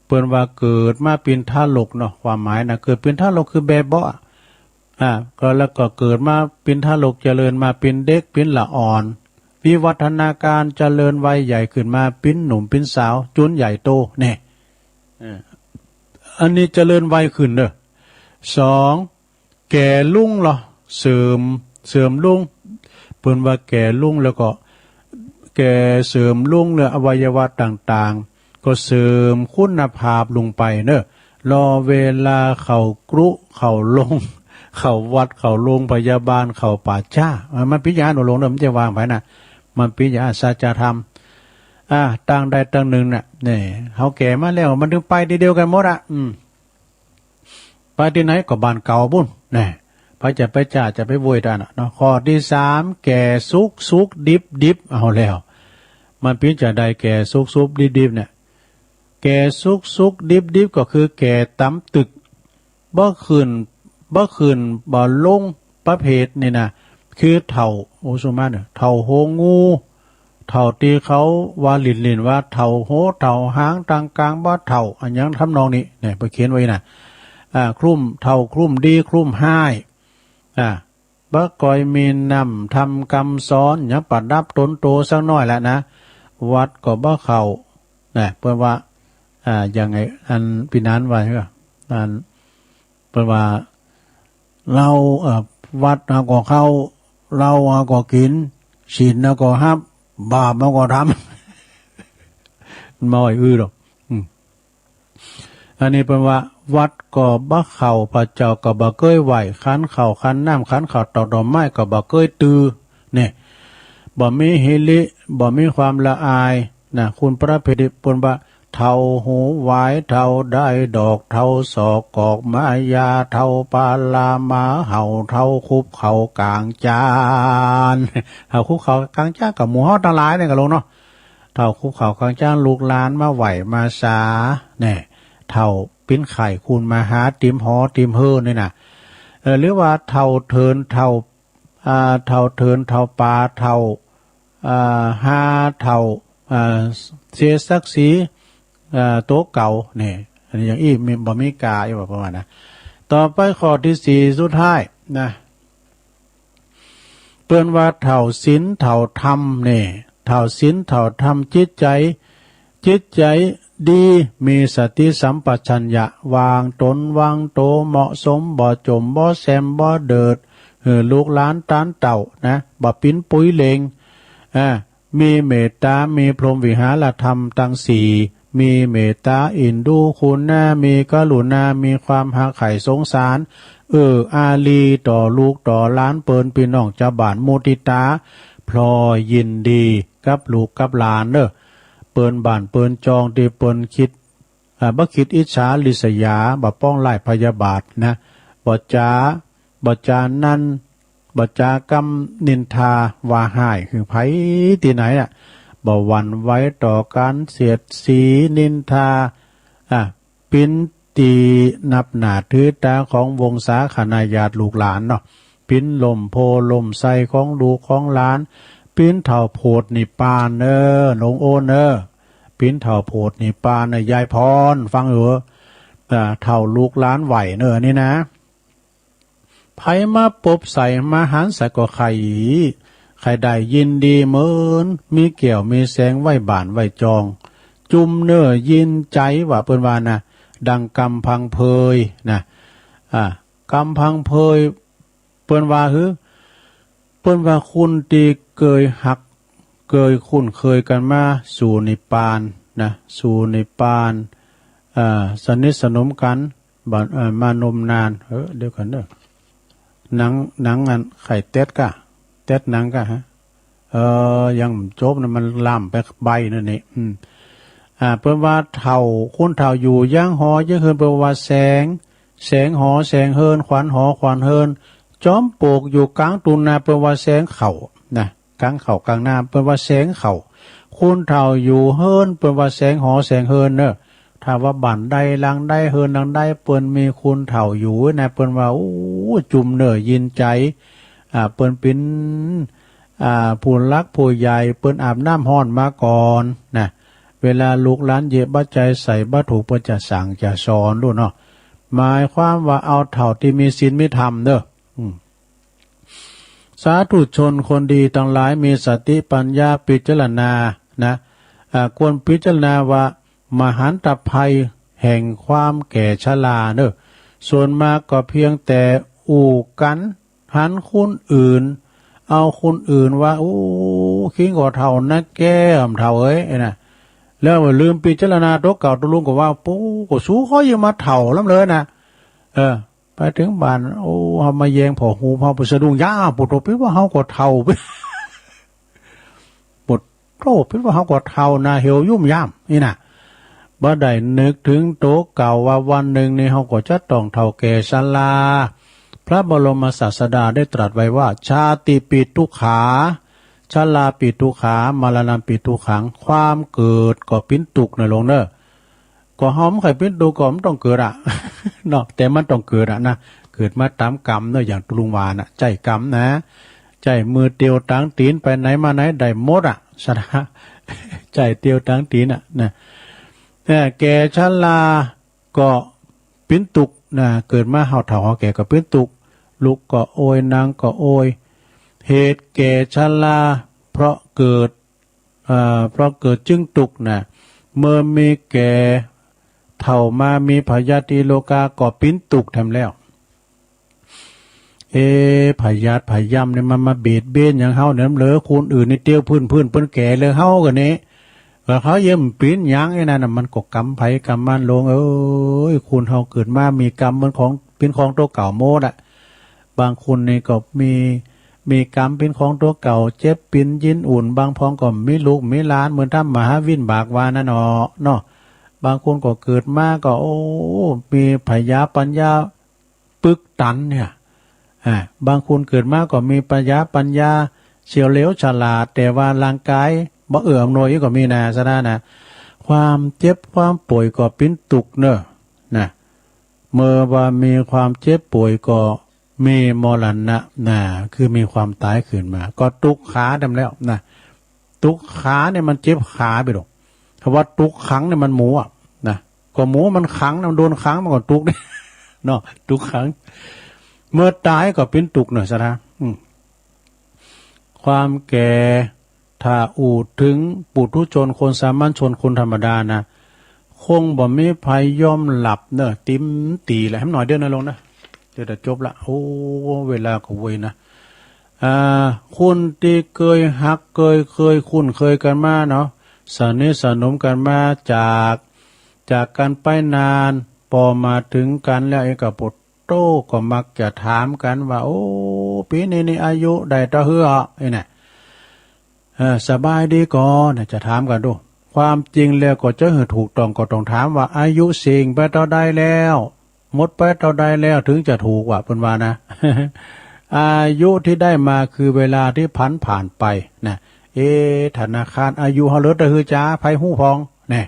เปิ้นว่าเกิดมาเป็นทารกเนาะ ความหมายนะ เกิดเป็นทารกคือแบบเบาะอะ อ่า ก็แล้วก็เกิดมาเป็นทารก เจริญมาเป็นเด็ก เป็นละอ่อน วิวัฒนาการเจริญวัยใหญ่ขึ้นมา เป็นหนุ่มเป็นสาว จนใหญ่โต เนี่ย เออ อันนี้เจริญวัยขึ้นเด้อ สอง แก่ลงเหรอ เสื่อม เสื่อมลง เปิ้นว่าแก่ลงแล้วก็ แก่เสื่อมลงแล้วอวัยวะต่างๆ ก็เสื่อมคุณภาพลงไปเนอะ รอเวลาเข้ากรุเข้าโรง เข้าวัดเข้าโรงพยาบาลเข้าป่าช้า อ่ะ มันเป๋นอย่างนั้นบ่หลงเนอะ มันจะวางไปนะ มันเป๋นอย่างนั้น สัจธรรม อ่า ตั้งใดตั้งหนึ่งน่ะ เนี่ย เฮาแก่มาแล้ว มันถึงไปทีเดียวกันหมดอะ อืม ไปตี้ไหนก็บ้านเก่าปุ้น แน่ ไผจะไปจ้าจะไปโวยตานน่ะเนาะ ข้อตี้สาม แก่สุกสุกดิบดิบ เอาแล้ว มันเป๋นจะใดแก่สุกสุกดิบดิบเนี่ย แก่สุกสุกดิบดิบก็คือแก่ต๋ำตึก บ่ขึ้น บ่ขึ้น บ่ลง ประเภทนี่นะ คือเฒ่า โอ้ สุมาเนอะ เฒ่าโฮงงู เฒ่าตี้เขาว่าหลิ้นๆ ว่าเฒ่าโฮ เฒ่าหาง ตังกลางบ่เฒ่า อะหยังทำนองนี้ เนี่ย เปิ้นเขียนไว้นะ อ่า คลุ้ม เฒ่าคลุ้มดี คลุ้มฮ้าย อ่า บ่ก่อยมีน้ำธรรมคำสอน หยังประดับตนโตสักหน้อยละนะ วัดก็บ่เข้า นะ เปิ้นว่า อ่า อย่างไง อันปี้นานว่า อัน เปิ้นว่า เหล้า เอ่อ วัดเฮาก็เข้า เหล้าเฮาก็กิ๋น ศีลเฮาก็ฮับ บาปเฮาก็ทำ มันบ่ไหวอื้อดอก อืม อันนี้เปิ้นว่า วัดก็บ่เข้า พระเจ้าก็บ่เกยไหว้ ขันข้าวขันน้ำ ขันข้าวตอกดอกไม้ก็บ่เกยตื้อ เนี่ย บ่มีหิริ บ่มีความละอาย นะ คุณพระเพทย์เปิ้นว่า เฒ่าหูหวาย เฒ่าได้ดอก เฒ่าศอกกอกมายา เฒ่าปาลาหมาเห่า เฒ่าคุบเข่ากลางจาน เฒ่าคุบเข่ากลางจานก็หมู่เฮาตังหลายนี่ก็ลงเนาะ เฒ่าคุบเข่ากลางจาน ลูกหลานมาไหว้มาสา แน่ เฒ่าปิ้นไข่คูณมาหา ติมหอติมเฮือนนี่นะ เออ หรือว่าเฒ่าเถิน เฒ่า อ่า เฒ่าเถิน เฒ่าปา เฒ่า อ่า ฮา เฒ่า อ่า เสียศักดิ์ศรี อ่า โตเก่า นี่ อันนี้อย่างอี้มี บ่มีกา อยู่ว่าประมาณนะ ต่อไปข้อตี้สี่สุดท้ายนะ เปิ้นว่าเฒ่าศีลเฒ่าธรรมนี่ เฒ่าศีลเฒ่าธรรม จิตใจ๋ จิตใจ๋ดี มีสติสัมปชัญญะ วางตนวางโตเหมาะสม บ่จ๋มบ่แซมบ่เดิด หื้อลูกหลานตานเต้านะ บ่ปิ้นปุยเหล็ง อ่า มีเมตตา มีพรหมวิหารธรรมตังสี่ มีเมตตาเอ็นดูคุณนา มีกรุณา มีความฮักใค่สงสาร เอื้ออารีต่อลูกต่อหลานเปิ้น ปี้น้องจาวบ้าน มุติตา พลอยยินดีกับลูกกับหลานเนอะ เปิ้นบ้านเปิ้นจองตี้เปิ้นคิด อ่า บ่คิดอิจฉาริษยา บ่ปองร้ายพยาบาทนะ บ่จ๋า บ่จ๋านั้น บ่จ๋ากำนินทาว่าฮ้ายหื้อไผตี้ไหนอะ บ่หวั่นไหวต่อการเสียดสีนินทา อ่ะ ปิ้นตี้นับหน้าถือตาของวงศาคณาญาติลูกหลานเนาะ ปิ้นล่มโพธิ์ล่มไทรของลูกของหลาน ปิ้นเฒ่าโพธินิพพานเนอะ หลวงโอนเนอะ ปิ้นเฒ่าโพธินิพพานเนอะ ยายพร ฟังอยู่ อ่า เฒ่าลูกหลานไหว้เนอะ อันนี้นะ ไผมาปบใส่มาหันใส่ก็ใค่ ใค่ได้ยินดีเหมือนมีแก้วมีแสงไว้บ้านไว้จอง จุ่มเนอยินใจ๋ว่าเปิ้นว่านะ ดังกำพังเพยนะ อ่า กำพังเพย เปิ้นว่าหื้อ เปิ้นว่าคนตี้เกยฮัก เกยคุ้นเคยกั๋นมาสู่นิพพานนะ สู่นิพพาน อ่า สนิทสนมกั๋น บ่า เอ่อ มานมนาน เออ เดี๋ยวก่อนเด้อ หนัง หนังอันไข่เต็ดก่ะ เต็ดหนังก่ะฮะ เอ่อ ยังบ่จบนะ มันลามไปใบนั่นนี่ อืม อ่า เปิ้นว่าเฒ่า คนเฒ่าอยู่ยังหอยังเฮือน เปิ้นว่าแสง แสงหอแสงเฮือน ขวัญหอขวัญเฮือน จอมปลวกอยู่กลางทุ่งนา เปิ้นว่าแสงเข้านะ กลางข้าวกลางน้ำ เปิ้นว่าแสงข้าว คนเฒ่าอยู่เฮือน เปิ้นว่าแสงหอแสงเฮือนเนอะ ถ้าว่าบ้านใดหลังใดเฮือนหลังใด เปิ้นมีคนเฒ่าอยู่นะ เปิ้นว่า โอ้ จุ่มเน่อยินใจ อ่า เปิ้นเป็น อ่า ผู้หลักผู้ใหญ่ เปิ้นอาบน้ำฮ้อนมาก่อนนะ เวลาลูกหลานเหยียบบ่าใจ๋ใส่บ่ถูก เปิ้นจะสั่งจะสอนลูกเนาะ หมายความว่าเอาเฒ่าที่มีศีลมีธรรมเด้อ อืม สาธุชนคนดีทั้งหลายมีสติปัญญาพิจารณานะ อ่า ควรพิจารณาว่ามหันตภัยแห่งความแก่ชราเนอะ ส่วนมากก็เพียงแต่อู้กัน หันคนอื่น เอาคนอื่นว่า โอ้ คิงก็เฒ่านักแก่ เฒ่าเอ้ยนะ แล้วลืมพิจารณาตัวเก่า ตัวลุงก็ว่า โอ้ ก็สู้เขายังมาเฒ่าล้ำเลยนะ เออ ไปถึงบ้าน โอ้ เฮามาแยงผ้าห่ม เฮาไปสะดุ้ง ยา ปุโต เปิ้นว่าเฮาก็เฒ่า ปุโต เปิ้นว่าเฮาก็เฒ่า หน้าเหี่ยวยุ่มย่าม นี่นะ บ่ได้นึกถึงตัวเก่าว่าวันหนึ่งนี่เฮาก็จะต้องเฒ่าแก่ชรา พระบรมศาสดาได้ตรัสไว้ว่า ชาติปิทุกขา ชราปิทุกขา มรณะปิทุกขัง ความเกิดก็เป็นทุกข์นะลุงเนอะ ก็เฮาบ่ใค่ปิ้นตูก็มันต้องเกิดอะ เนาะ แต่มันต้องเกิดอะนะ เกิดมาต๋ามกรรมเนาะ อย่างตุลุงว่าน่ะ ใจ๊กรรมนะ ใจ๊มือเตียวตางตี๋น ไปไหนมาไหนได้หมดอะ สะดา ใจ๊เตียวตางตี๋นอะนะ เอ่อ แก่ชราก็ปิ้นตุกข์นะ เกิดมาเฮาเฒ่าเฮาแก่ก็ปิ้นตุกข์ ลุกก็โอย นั่งก็โอย เหตุแก่ชราเพราะเกิด เอ่อ เพราะเกิดจึงทุกข์นะ เมื่อมีแก่เฒ่ามามีพยาธิโรคาก็ปิ้นทุกข์แถมแล้ว เอ๊ะ พยาธิพยามเนี่ยมันมาเบียดเบียนอย่างเฮาเนี่ยเหลือคนอื่นนี่เตียวพื้นๆ เปิ้นแก่เหลือเฮากั๋นนี่ ก็เขาเยี่ยมปิ้นหยังไอ้นั่นน่ะ มันก็กรรมไผกรรมมันลง เอ้ย คนเฮาเกิดมามีกรรมเหมือนของ เป็นของตัวเก่าหมดอะ บางคนนี่ก็มี มีกรรมเป็นของตัวเก่า เจ็บเป็นยินอุ่น บางพองก็มีลูกมีหลาน เหมือนท่านมหาวินบากว่านั่นเนาะ เนาะ บางคนก็เกิดมาก็ โอ้ มีพยาปัญญาปึกตันเนี่ย อ่า บางคนเกิดมาก็มีพยาปัญญาเฉลียวฉลาด แต่ว่าร่างกายบ่เอื้ออำนวยก็มีนะ สะดานะ ความเจ็บความป่วยก็ปิ้นทุกข์เนอะ นะ เมื่อว่ามีความเจ็บป่วยก็มีมรณะนะ คือมีความต๋ายขึ้นมา ก็ทุกข์ขาแถมแล้วนะ ทุกข์ขาเนี่ยมันเจ็บขาไปดอก คำว่าทุกขังเนี่ยมันหมูอะนะ ก็หมูมันขังนะ มันโดนขังมันก็ทุกข์เนี่ย เนาะ ทุกขัง เมื่อต๋ายก็ปิ้นทุกข์เนอะ สะดา อืม ความแก่ ถ้าอู้ถึงปุถุชน คนสามัญชน คนธรรมดานะ คงบ่มีใผยอมหลับเนอะ เต็มตี้แหละ ให้มันหน่อยเดียวนะลุงนะ เดี๋ยวจะจบละ โอ้ เวลาก็ไวนะ อ่า คนตี้เกยฮัก เกย เกยคุ้นเคยกั๋นมาเนาะ สนิทสนมกั๋นมาจาก จากกั๋นไปนาน ปอมาเถิงกั๋นแล้ว เองก็ปวด โต้ก็มักจะถามกั๋นว่า โอ้ ปี๋นี้นี่อายุได้เต้าเฮือ ไอ้น่ะ เออ สบายดีก่อ น่ะ จะถามกั๋นดู ความจริงแล้วก็จะหื้อถูกต้องก็ต้องถามว่า อายุสิ้นไปเต้าใดแล้ว หมดไปเต้าใดแล้ว ถึงจะถูกว่า เปิ้นว่านะ อายุที่ได้มาคือเวลาที่ผันผ่านไปนะ เอ๊ะ ธนาคารอายุเฮาเหลือเต้าเฮือจ๋า ใผฮู้พ่อง แน่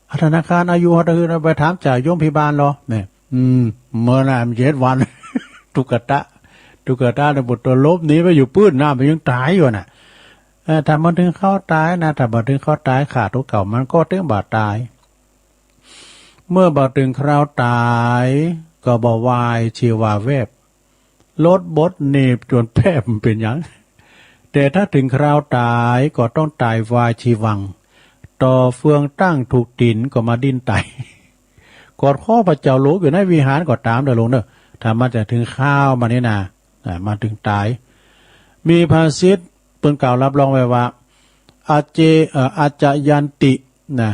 อา ธนาคารอายุเฮาเต้าเฮือ ไปถามจ่ายโยมพิบาลเหรอ แน่ อืม เมื่อนั้นมันเจ็ดวัน ตุ๊กตา ตุ๊กตาเนี่ย บทตัวลบหนีไปอยู่ปื้นน้ำ มันยังต๋ายอยู่น่ะ เออ ถ้ามันถึงคราวต๋ายนะ ถ้าบ่ถึงคราวต๋าย ฆ่าตัวเก่ามันก็เถิงบ่ต๋าย เมื่อบ่ถึงคราวต๋าย ก็บ่วายชีวาแวบ รถบดหนีบจนแป๊บมันเป๋นหยัง แต่ถ้าถึงคราวต๋ายก็ต้องต๋ายวายชีวัง ต่อเฟืองตั้งถูกตี๋นก็มาดิ้นไต่ กอดคอพระเจ้าหลวงอยู่ในวิหารก็ต๋ามเด้อลุงเด้อ ถ้ามันจะถึงคราวมันนี่นะ อ่า มันถึงต๋าย มีภาษิตเปิ้นกล่าวรับรองไว้ว่า อาเจ เอ่อ อาจายันติ นะ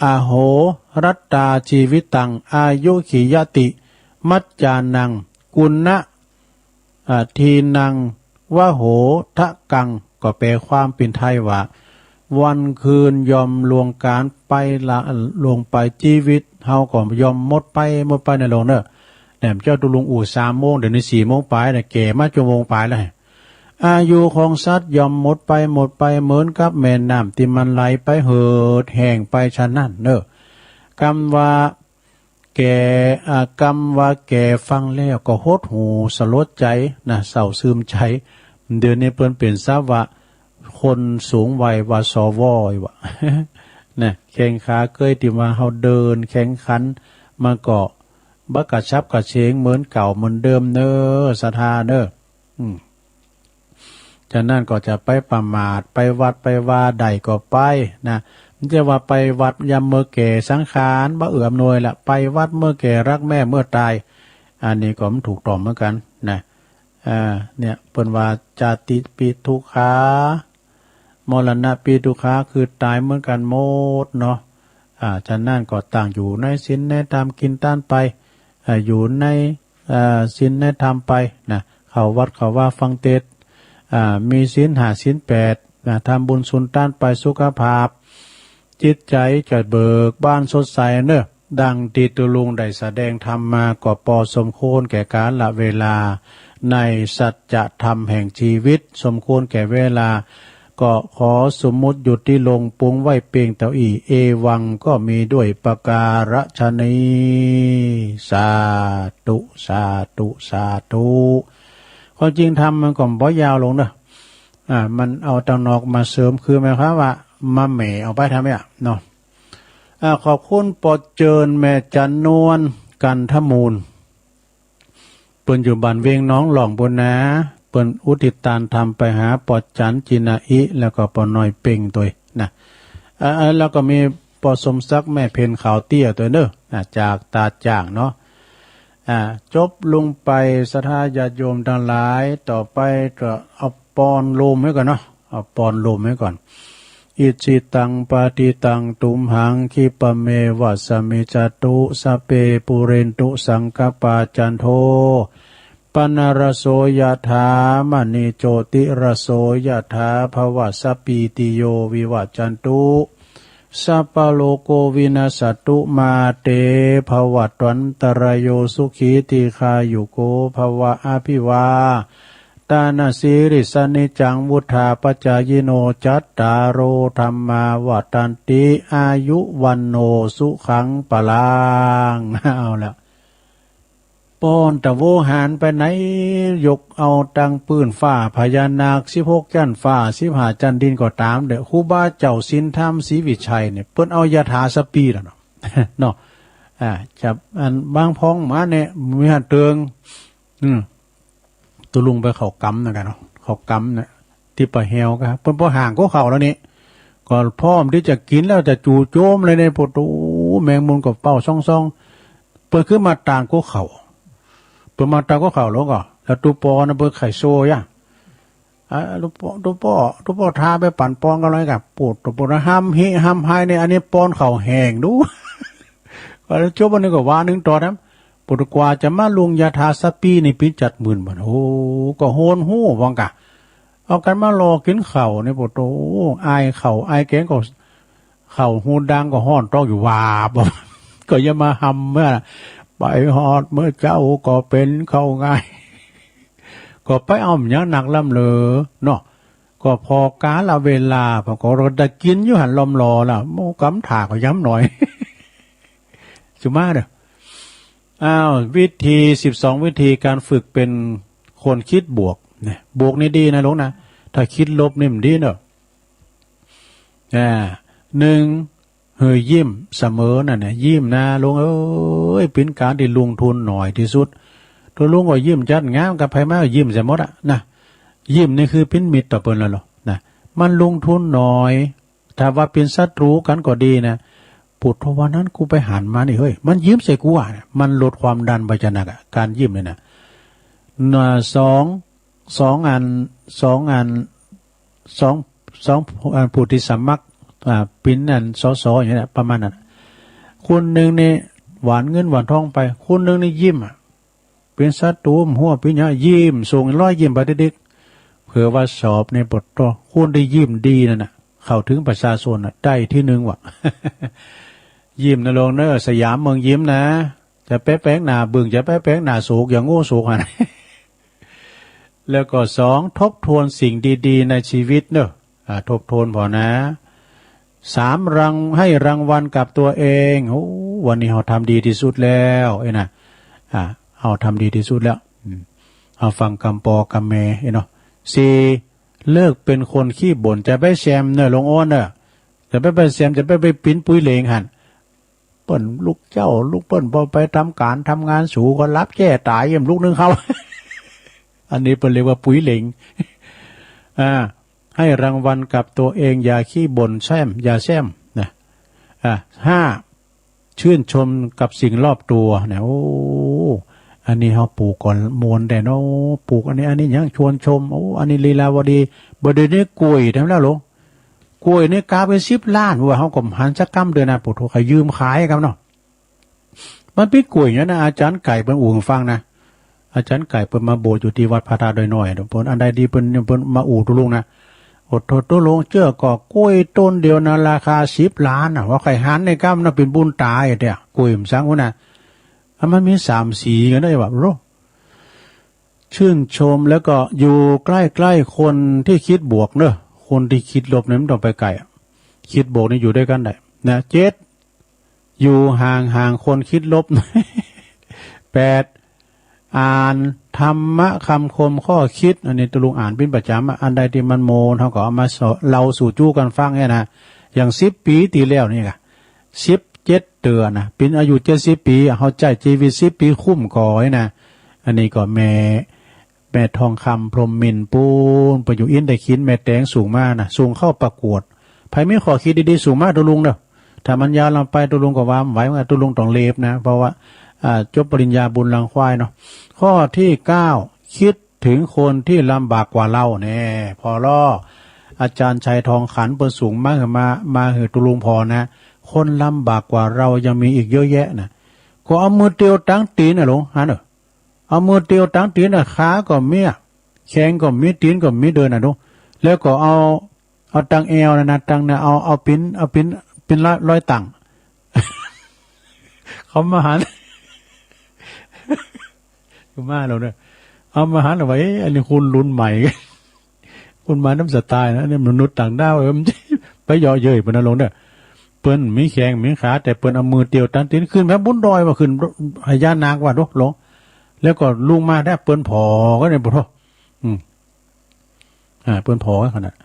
อโหรัตตาชีวิตัง อายุขียติ มัจจานัง กุณะ อ่า ทีนัง วโหทะกัง ก็แปลความเป๋นไทยว่า วันคืนย่อมล่วงก๋านไปละ ล่วงไป ชีวิตเฮาก็ย่อมหมดไป หมดไปนะลุงเนอะ แหนมเจ้าตุลุงอู้สามโมง เดี๋ยวนี้สี่โมงปลายนะ แก่มาชั่วโมงปลายแล้ว อายุของสัตว์ย่อมหมดไปหมดไปเหมือนกับแม่น้ำที่มันไหลไปเหือดแห้งไปฉะนั้นเนอะ กำว่าแก่ อ่า กำว่าแก่ฟังแล้วก็หดหู่สลดใจนะ เศร้าซึมใจ เดี๋ยวนี้เปิ้นเปลี่ยนซะว่าคนสูงวัยว่า สว อีกว่า นะ แข้งขาเกยที่ว่าเฮาเดินแข็งขัน มันก็บ่กระฉับกระเฉงเหมือนเก่าเหมือนเดิมเนอะ ศรัทธาเนอะ อืม ฉะนั้นก็จะไปประมาท ไปวัดไปวาได้ก็ไปนะ มันจะว่าไปวัดยามเมื่อแก่สังขารบ่เอื้ออำนวยละ ไปวัดเมื่อแก่รักแม่เมื่อตาย อันนี้ก็มันถูกต้องเหมือนกันนะ อ่า เนี่ย เปิ้นว่า ชาติปิทุกขา มรณะปิทุกขา คือตายเหมือนกันหมดเนาะ อ่า ฉะนั้นก็ตั้งอยู่ในศีลในธรรม กินทานไป อ่า อยู่ใน อ่า ศีลในธรรมไปนะ เข้าวัดเข้าวาฟังเทศน์ อ่า มีศีลห้าศีลแปดนะ ทำบุญสุนทานไป สุขภาพจิตใจจะเบิกบานสดใสเนอะ ดังที่ตุ๊ลุงได้แสดงธรรมมาก็พอสมควรแก่กาลเวลา ในสัจธรรมแห่งชีวิต สมควรแก่เวลา ก็ขอสมมุติหยุดที่ลงปรุงไว้เพียงเท่าอี้ เอวังก็มีด้วยประการฉะนี้ สาธุ สาธุ สาธุ ความจริงธรรมมันก็บ่ยาวลงเนอะ อ่า มันเอาตังนอกมาเสริม คือหมายความว่ามาแหม่เอาไปทำเนี่ยเนาะ อ่า ขอบคุณปอเจิญแม่จันนวล กันทมูล เปิ้นอยู่บ้านเวียงหนองหล่องปู้นนา เปิ้นอุทิศตานธรรมไปหาปอจันจินาอิ แล้วก็ปอน้อยเป่งตวยนะ อ่า แล้วก็มีปอสมศักดิ์แม่เพ็ญขาวเตี้ยตวยเนอะ อ่า จากตาดจ้างเนาะ อ่า จบลงไป ศรัทธาญาติโยมทั้งหลาย ต่อไปก็เอาปอนลมไว้ก่อนเนาะ เอาปอนลมไว้ก่อน อิจฉิตังปฏิตังตุมหัง คิปะเมวะสะมิจจตุ สัพเพปูเรนตุสังกัปปา จันโท ปะนะระโสยะถา มะณิโจติระโสยะถา ภะวะสัพพีติโย วิวัจจันตุ สัพพะโรโควินัสสะตุ มาเตภะวัตวันตะราโย สุขีทีฆายุโกภะวะ อะภิวาตานะสีลิสสะนิจจัง วุฑฒาปะจายิโน จัตตาโรธัมมาวัฑฒันติ อายุวัณโณสุขังพะลัง เอาละ ปอนตะโวหารไปไหน ยกเอาตังปื้นฟ้าพญานาคสิบหกจั้นฟ้า สิบห้าจั้นดินก็ต๋ามเต๊อะ ครูบาเจ้าศีลธรรมศรีวิชัยเนี่ย เปิ้นเอายะถาสัพพีแล้วเนาะ เนาะ อ่า จะอันบางพ้องมาเนี่ย มีหันเติง อืม ตุ๊ลุงไปเข้ากรรมนะกันเนาะ เข้ากรรมนะ ตี้ปะแฮวก็ เปิ้นปอห่างกั๋วเข้าแล้วนี่ ก็พร้อมตี้จะกิ๋นแล้ว จะจู่โจมเลยเนี่ย โผโต แมงมุมก็เป้าซ่องๆ เปิ้นขึ้นมาตางกั๋วเข้า เปิ้นมาตางกั๋วเข้าแล้วก็ แล้วตุ๊ปอนะเปิ้นไขโซ่ยะ อ่า ตุ๊ปอ ตุ๊ปอ ตุ๊ปอทาไปปั๋นปอนกั๋นเลยกะ โผโต โผโต ห้ำฮิห้ำไฮเนี่ย อันนี้ปอนเข้าแห้งดู ก็จบอันนี้ก็วานึงต่อนะ โผโต กว่าจะมาลงยะถาสัพพีนี่ปิ๊นจั๊ดหมื่นบาท โอ้ ก็โหนหู้ว่ากั๋น เอากั๋นมาล่อกิ๋นเข้าเนี่ย โผโต อายเข้า อายแกงก็ เข้าฮูดังก็ฮ้อนต๊อกอยู่วาบ ก็อย่ามาห้ำเมื่อ ไปฮอดเมื่อเจ๊าก็เป๋นเข้าง่าย ก็ไปเอาหยังหนักล้ำเหลือเนาะ ก็พอกาลเวลา พอก็ได้กิ๋นอยู่หั้นล้อมหล่อละ โมกำถ่าก็ย้ำหน่อย สุมาเด้อ อ้าว วิธี สิบสองวิธีการฝึกเป็นคนคิดบวก เนี่ย บวกนี่ดีนะลุงนะ ถ้าคิดลบนี่มันดีเนอะ อ่า หนึ่ง หื้อยิ้มเสมอนั่นนะ ยิ้มนะลุงเอ้ย เป๋นก๋านตี้ลงทุนหน่อยตี้สุด ตุ๊ลุงก็ยิ้มจั๊ดงาม กับใผมาก็ยิ้มใส่หมดอะนะ ยิ้มนี่คือเป๋นมิตรต่อเปิ้นแล้วเนาะนะ มันลงทุนหน่อย ถ้าว่าเป๋นศัตรู๋กั๋นก็ดีนะ โผโต วันนั้นกูไปหันมานี่ เฮ้ย มันยิ้มใส่กูอะ มันลดความดันไปจะหนักอะ ก๋านยิ้มเนี่ยนะ น่ะ สอง สองอัน สองอัน สอง สองอันผู้ตี้สมัคร อ่า เป๋นอัน สส อย่างเงี้ย ประมาณนั้น คนหนึ่งนี่หว่านเงินหว่านทองไป คนหนึ่งนี่ยิ้มอะ เป๋นศัตรู๋ หัวเป๋นหยัง ยิ้ม ส่งรอยยิ้มไปติ๊กๆ เผื่อว่าสอบนี่ โผโต คนตี้ยิ้มดีนั่นน่ะ เข้าถึงประชาชนน่ะ ได้ที่หนึ่งว่ะ ยิ้มนะลุงเนอะ สยามเมืองยิ้มนะ จะไปแป๋งหน้าบึ้ง จะไปแป๋งหน้าโศก อย่างโง่โศกหั้น แล้วก็สอง ทบทวนสิ่งดีๆในชีวิตเนอะ อ่า ทบทวนพอนะ สาม ราง- ให้รางวัลกับตัวเอง โอ้ วันนี้เฮาทำดีที่สุดแล้ว เอ้ยนะ อ่า เฮาทำดีที่สุดแล้ว อืม เฮาฟังกำปอกำแม่ เอ้ยเนาะ สี่ เลิกเป็นคนขี้บ่น จะไปแซมเนอะ หลวงอ้นเนอะ จะไป ไปแซม จะไป ไปปิ้นปุ้ยเหลงหั่น เปิ้นลุกเจ๊า ลุกเปิ้นพอไปทำก๋านทำงาน สูก็หลับแจ้ต๋าย เยี่ยมลุกนึ่งข้าว อันนี้เปิ้นเรียกว่าปุ้ยเหลง อ่า ให้รางวัลกับตัวเอง อย่าขี้บ่นแซม อย่าแซมนะ อ่า ห้า ชื่นชมกับสิ่งรอบตัวนะ โอ้ อันนี้เฮาปลูกก่อนม่วนแต๊เนาะ ปลูกอันนี้ อันนี้หยังชวนชม โอ้ อันนี้ลีลาวดี บ่เดี๋ยวนี้กล้วยแถมแล้วหลวง กล้วยนี่กาไปสิบล้าน ว่าเฮาก็หันสักกำเด้อนะ โผโธ ขะยืมขายกำเนาะ มันเป๋นกล้วยหยังนะ อาจ๋ารย์ไก่เปิ้นอู้หื้อฟังนะ อาจ๋ารย์ไก่เปิ้นมาโบสถ์อยู่ตี้วัดพระธาตุดอยน้อย เปิ้นอันใดดีเปิ้น เปิ้นมาอู้ตุลุงนะ โอ้โธ ตุลุงเจ้อก่อกล้วยต้นเดียวนะ ราคาสิบล้านนะ ว่าใค่หันในกำนะ เป๋นบุญต๋าแต๊ กล้วยมันสังหั้นนะ อ่ะ มันมีสามสีกันได้ว่า โอ้ ชื่นชม แล้วก็อยู่ใกล้ๆคนที่คิดบวกเนอะ คนที่คิดลบเนี่ยมันต้องไปไกลอะ คิดบวกนี่อยู่ด้วยกันได้นะ เจ็ด อยู่ห่างๆคนคิดลบ แปด อ่านธรรมะคำคมข้อคิด อันนี้ตุลุงอ่านเป๋นประจ๋ำอะ อันใดตี้มันโมน เฮาก็เอามาเล่าสู่จู้กั๋นฟังเนี่ยนะ อย่างสิบปี๋ตี้แล้วนี่กะ สิบเจ็ดเตื้อนะ เป๋นอายุเจ็ดสิบปี๋ เฮาใจ๊จีวิตสิบปี๋คุ้มก่อไว้นะ อันนี้ก็แม่ แม่ทองคำ พรหมมินทร์ปู๊น ไปอยู่อินเดีย ขินแม่แตงส่งมานะ ส่งเข้าประกวด ใผมีข้อคิดดีๆ ส่งมาตุลุงเนอะ ถ้ามันยาวลำไปตุลุงก็ว่าบ่ไหว ว่าตุลุงต้องเล็บนะ เพราะว่า อ่า จบปริญญาบุญรังควายเนาะ ข้อที่เก้า คิดถึงคนที่ลำบากกว่าเราแน่ ผ่อลอ อาจ๋ารย์ชัยทองขัน เปิ้นส่งมาหื้อ มา มาหื้อตุลุงผ่อนะ คนลำบากกว่าเรายังมีอีกเยอะแยะนะ ก็เอามือเตียวตังตี๋นน่ะหลวง หันเอ้อ เอามือเตียวตังตี๋นน่ะ ขาก็มีอะ แข้งก็มี ตี๋นก็มีเดินน่ะหลวง แล้วก็เอา เอาตังแอวนั่นนะ ตังเนี่ย เอา เอาปิ้น เอาปิ้น ปิ้นละร้อยตังค์ เขามาหัน คือมาแล้วเนี่ย เอามาหันเอาไว้ เอ๊ะ อันนี้คนรุ่นใหม่ คนมานำสไตล์นะ อันนี้มนุษย์ต่างด้าว เออ มันไปเยาะเย้ยเปิ้นนะหลวงเด้อ เปิ้นมีแข้งมีขา แต่เปิ้นเอามือเตียวตังตี๋นขึ้นไปบนดอยว่า ขึ้นพญานาคว่า โด หลวง แล้วก็ลงมาได้เปิ้นผ่อก็เนี่ย โอ้โธ อืม อ่า เปิ้นผ่อขนาด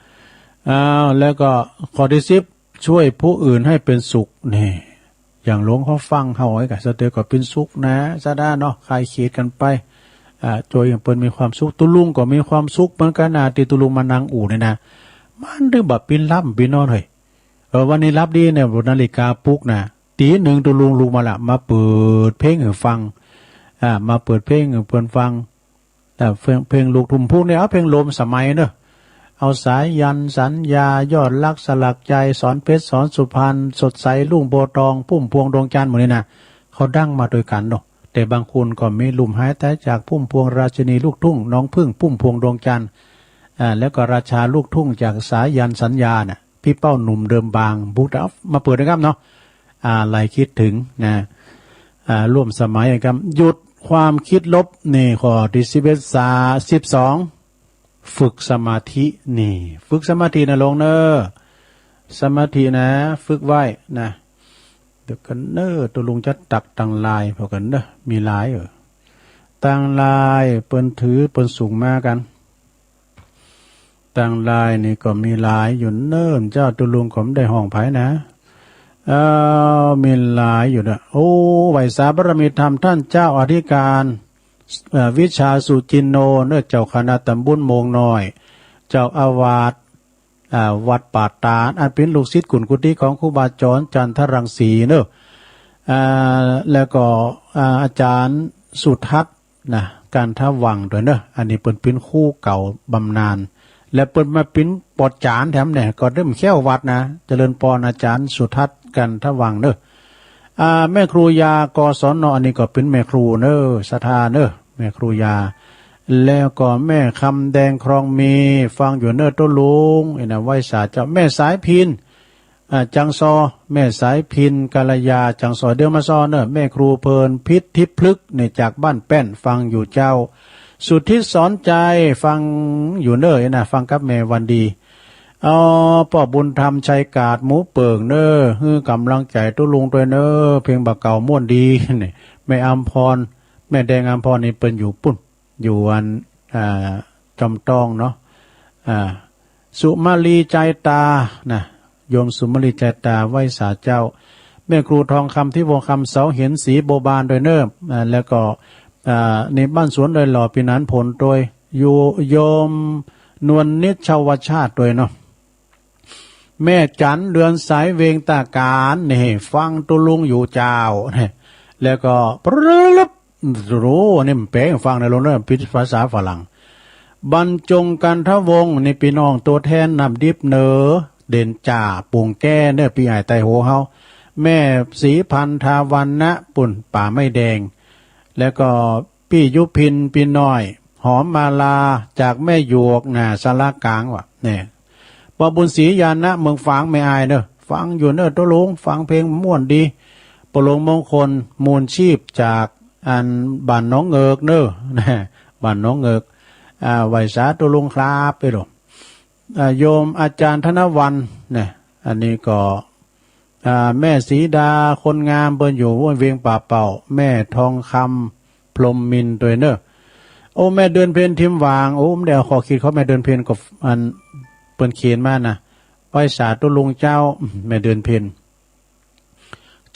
อ้าว แล้วก็ข้อตี้สิบ ช่วยผู้อื่นให้เป็นสุข นี่ อย่างหลวงเขาฟังเฮาไว้กะ สะเตอก็เป๋นสุขนะ สะดาเนาะ คลายเครียดกั๋นไป อ่า จ้วยหื้อเปิ้นมีความสุข ตุลุงก็มีความสุขเหมือนกั๋นนะ ตี้ตุลุงมานั่งอู้นี่นะ มันถือว่าเป๋นหลับเป๋นนอนเฮ้ย เออ วันนี้หลับดีเนี่ย นาฬิกาปลุกนะ ตี๋หนึ่งตุลุงลุกมาละ มาเปิดเพลงหื้อฟัง อ่า มาเปิดเพลงหื้อเปิ้นฟัง แต่เพลง เพลงลูกทุ่งพวกนี้ เอาเพลงร่วมสมัยเนอะ เอาสายัณ สัญญา ยอดรัก สลักใจ สอนเพชร สอนสุพรรณ สดใส รุ่งโพธิ์ทอง พุ่มพวงดวงจันทร์ หมู่นี้นะ เขาดังมาตวยกั๋นเนาะ แต่บางคนก็มีลุ่มหายตายจาก พุ่มพวงราชินีลูกทุ่ง น้องผึ้ง พุ่มพวงดวงจันทร์ อ่า แล้วก็ราชาลูกทุ่งจากสายัณ สัญญาน่ะ พี่เป้าหนุ่มเดิมบาง บุกดับ มาเปิดนะครับเนาะ อ่า ไหลคิดถึงนะ อ่า ร่วมสมัยกัน หยุดความคิดลบ นี่ ข้อตี้สิบเอ็ด สา สิบสอง ฝึกสมาธิ นี่ ฝึกสมาธินะหลวงเนอะ สมาธินะ ฝึกไว้นะ เดี๋ยวกั๋นเนอะ ตุลุงจะตักตังลายผ่อกั๋นเนอะ มีลายเออ ตังลายเปิ้นถือเปิ้นส่งมากั๋น ตังลายนี่ก็มีหลายอยู่เนิ่น เจ้าตุลุงก็บ่ได้ฮ้องไผนะ เอ่อ มีหลายอยู่นะ โอ้ ไหว้สาบารมีธรรมท่านเจ้าอธิการ เอ่อ วิชาสุจินโน เนอะ เจ้าคณะตำบลโมงน้อย เจ้าอาวาส อ่า วัดป่าตาด อันเป๋นลูกศิษย์กุนกุฏิของครูบาจอนจันทรังสีเนอะ อ่า แล้วก็ อ่า อาจารย์สุทัศน์ นะ กันทวังค์ตวยเนอะ อันนี้เปิ้นเป๋นครูเก่าบำนาญ และเปิ้นมาเป๋นปอดจารย์แถมเนี่ย ก็เริ่มแค้ววัดนะ เจริญปอนอาจารย์สุทัศน์ กันทวังค์เนอะ อ่า แม่ครูยา กศน อันนี้ก็เป๋นแม่ครูเนอะ ศรัทธาเนอะ แม่ครูยา แล้วก็แม่คำแดงครองมี ฟังอยู่เนอะ โต้ลุง นี่นะ ไหว้สาเจ้า แม่สายพิณ อ่า จังซอ แม่สายพิณ กัลยา จังซอ เดี๋ยวมาซอเนอะ แม่ครูเพลิน พิษทิพย์พฤกษ์ นี่จากบ้านแป้น ฟังอยู่เจ้า สุทธิสอนใจ ฟังอยู่เน่อนะ ฟังกับแม่วันดี เอ่อ ป้อบุญธรรม ชัยกาด หมู่เปิ่งเน่อ หื้อกำลังใจ๋ตุ๊ลุงตวยเน่อ เพลงบ่าเก่าม่วนดี นี่ แม่อำพร แม่แดงอำพรนี่เปิ้นอยู่ปุ้น อยู่อัน อ่า จอมตองเนาะ อ่า สุมาลีใจตา นะ โยมสุมาลีใจตา ไหว้สาเจ้า แม่ครูทองคำ ที่วงคำ เสาหิน ศรีบัวบานตวยเน่อ อ่า แล้วก็ อ่า นี่บ้านสวนดอยหล่อ ปีหนานผลตวย โย โยมนวลนิชวชาติตวยเนาะ แม่จั๋น เดือนสาย เวียงตาการ นี่ ฟังตุ๊ลุงอยู่เจ้า แล้วก็ ปรึ๊บ โอ้ อันนี้มันแปลงฟังในโลกเนอะ เป็นภาษาฝรั่ง บรรจงกันทวงศ์ นี่พี่น้องตัวแทนน้ำดิบเหนือ เด่นจ่า ปุ่งแก้เนอะ พี่อ้ายไต้โหเฮา แม่ศรีพันธาวันนะ ปุ้นป่าไม้แดง แล้วก็พี่ยุพิน พี่น้อย หอมมาลา จากแม่หยวก น่ะ สารกลางว่ะ เนี่ย ป้อบุญศรี ญาณะ เมืองฝาง แม่อ้ายเนอะ ฟังอยู่เนอะ ตุ๊ลุง ฟังเพลงม่วนดี ป้อหลวงมงคล มูลชีพ จากอันบ้านหนองเงิกเนอะ บ้านหนองเงิก อ่า ไหว้สาตุ๊ลุงครับ เอ้ยโหล อ่า โยมอาจารย์ธนวรรณ เนี่ย อันนี้ก็ อ่า แม่สีดา คนงาม เปิ้นอยู่เวียงป่าเป้า แม่ทองคำ พรหมมินทร์ตวยเนอะ โอ้ แม่เดือนเพ็ญ ทิมหวาง โอ้ บ่ได้เอาข้อคิดของแม่เดือนเพ็ญ ก็อันเปิ้นเขียนมานะ ไหว้สาตุ๊ลุงเจ้า แม่เดือนเพ็ญ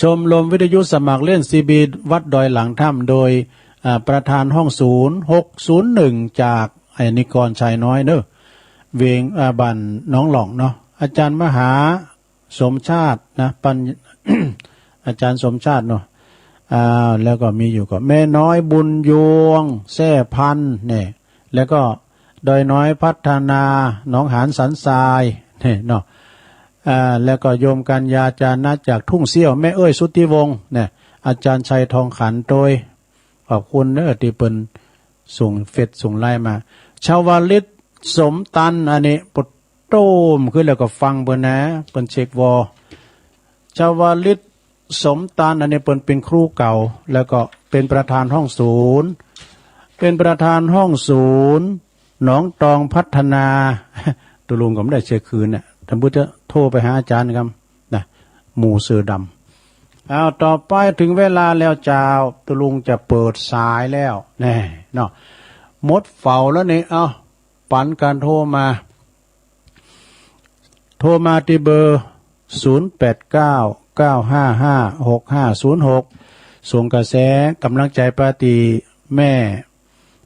ชมรมวิทยุสมัครเล่นซีบี วัดดอยหลังถ้ำ โดย อ่า ประธานห้องศูนย์ หกศูนย์หนึ่ง จากไอ้นิกร ชัยน้อยเนอะ เวียง อ่า บ้านหนองหล่องเนาะ อาจารย์มหา สมชาตินะ ปัญ- อาจารย์สมชาติเนาะ อ่า แล้วก็มีอยู่ก็แม่น้อยบุญยวง แซ่พันธุ์ เนี่ย แล้วก็ดอยน้อยพัฒนา หนองหานสันทราย เนี่ยเนาะ อ่า แล้วก็โยมกัญญาจานะ จากทุ่งเสี้ยว แม่เอ้ยสุทธิวงศ์ เนี่ย อาจารย์ชัยทองขันโตย ขอบคุณเนอะ ตี้เปิ้นส่งเฟซส่งไลน์มา ชวลิต สมตัน อันนี้ ปดโต้มขึ้นแล้วก็ฟังเปิ้นนะ เปิ้นเช็กวอ ชวลิต สมตัน อันนี้เปิ้นเป็นครูเก่า แล้วก็เป็นประธานห้องศูนย์ เป็นประธานห้องศูนย์ หนองตองพัฒนา ตุ๊ลุงก็บ่ได้เช็กคืนน่ะ ท่านผู้จะโทรไปหาอาจารย์ครับ นะ หมู่เสือดำ เอา ต่อไปถึงเวลาแล้วเจ้า ตุ๊ลุงจะเปิดสายแล้ว แน่เนาะ หมดเฝ้าแล้วนี่ เอา ปันกันโทรมา โทรมาตี้เบอร์ ศูนย์แปดเก้า เก้าห้าห้า หกห้าศูนย์หก ส่งกระแสกำลังใจไปตี้แม่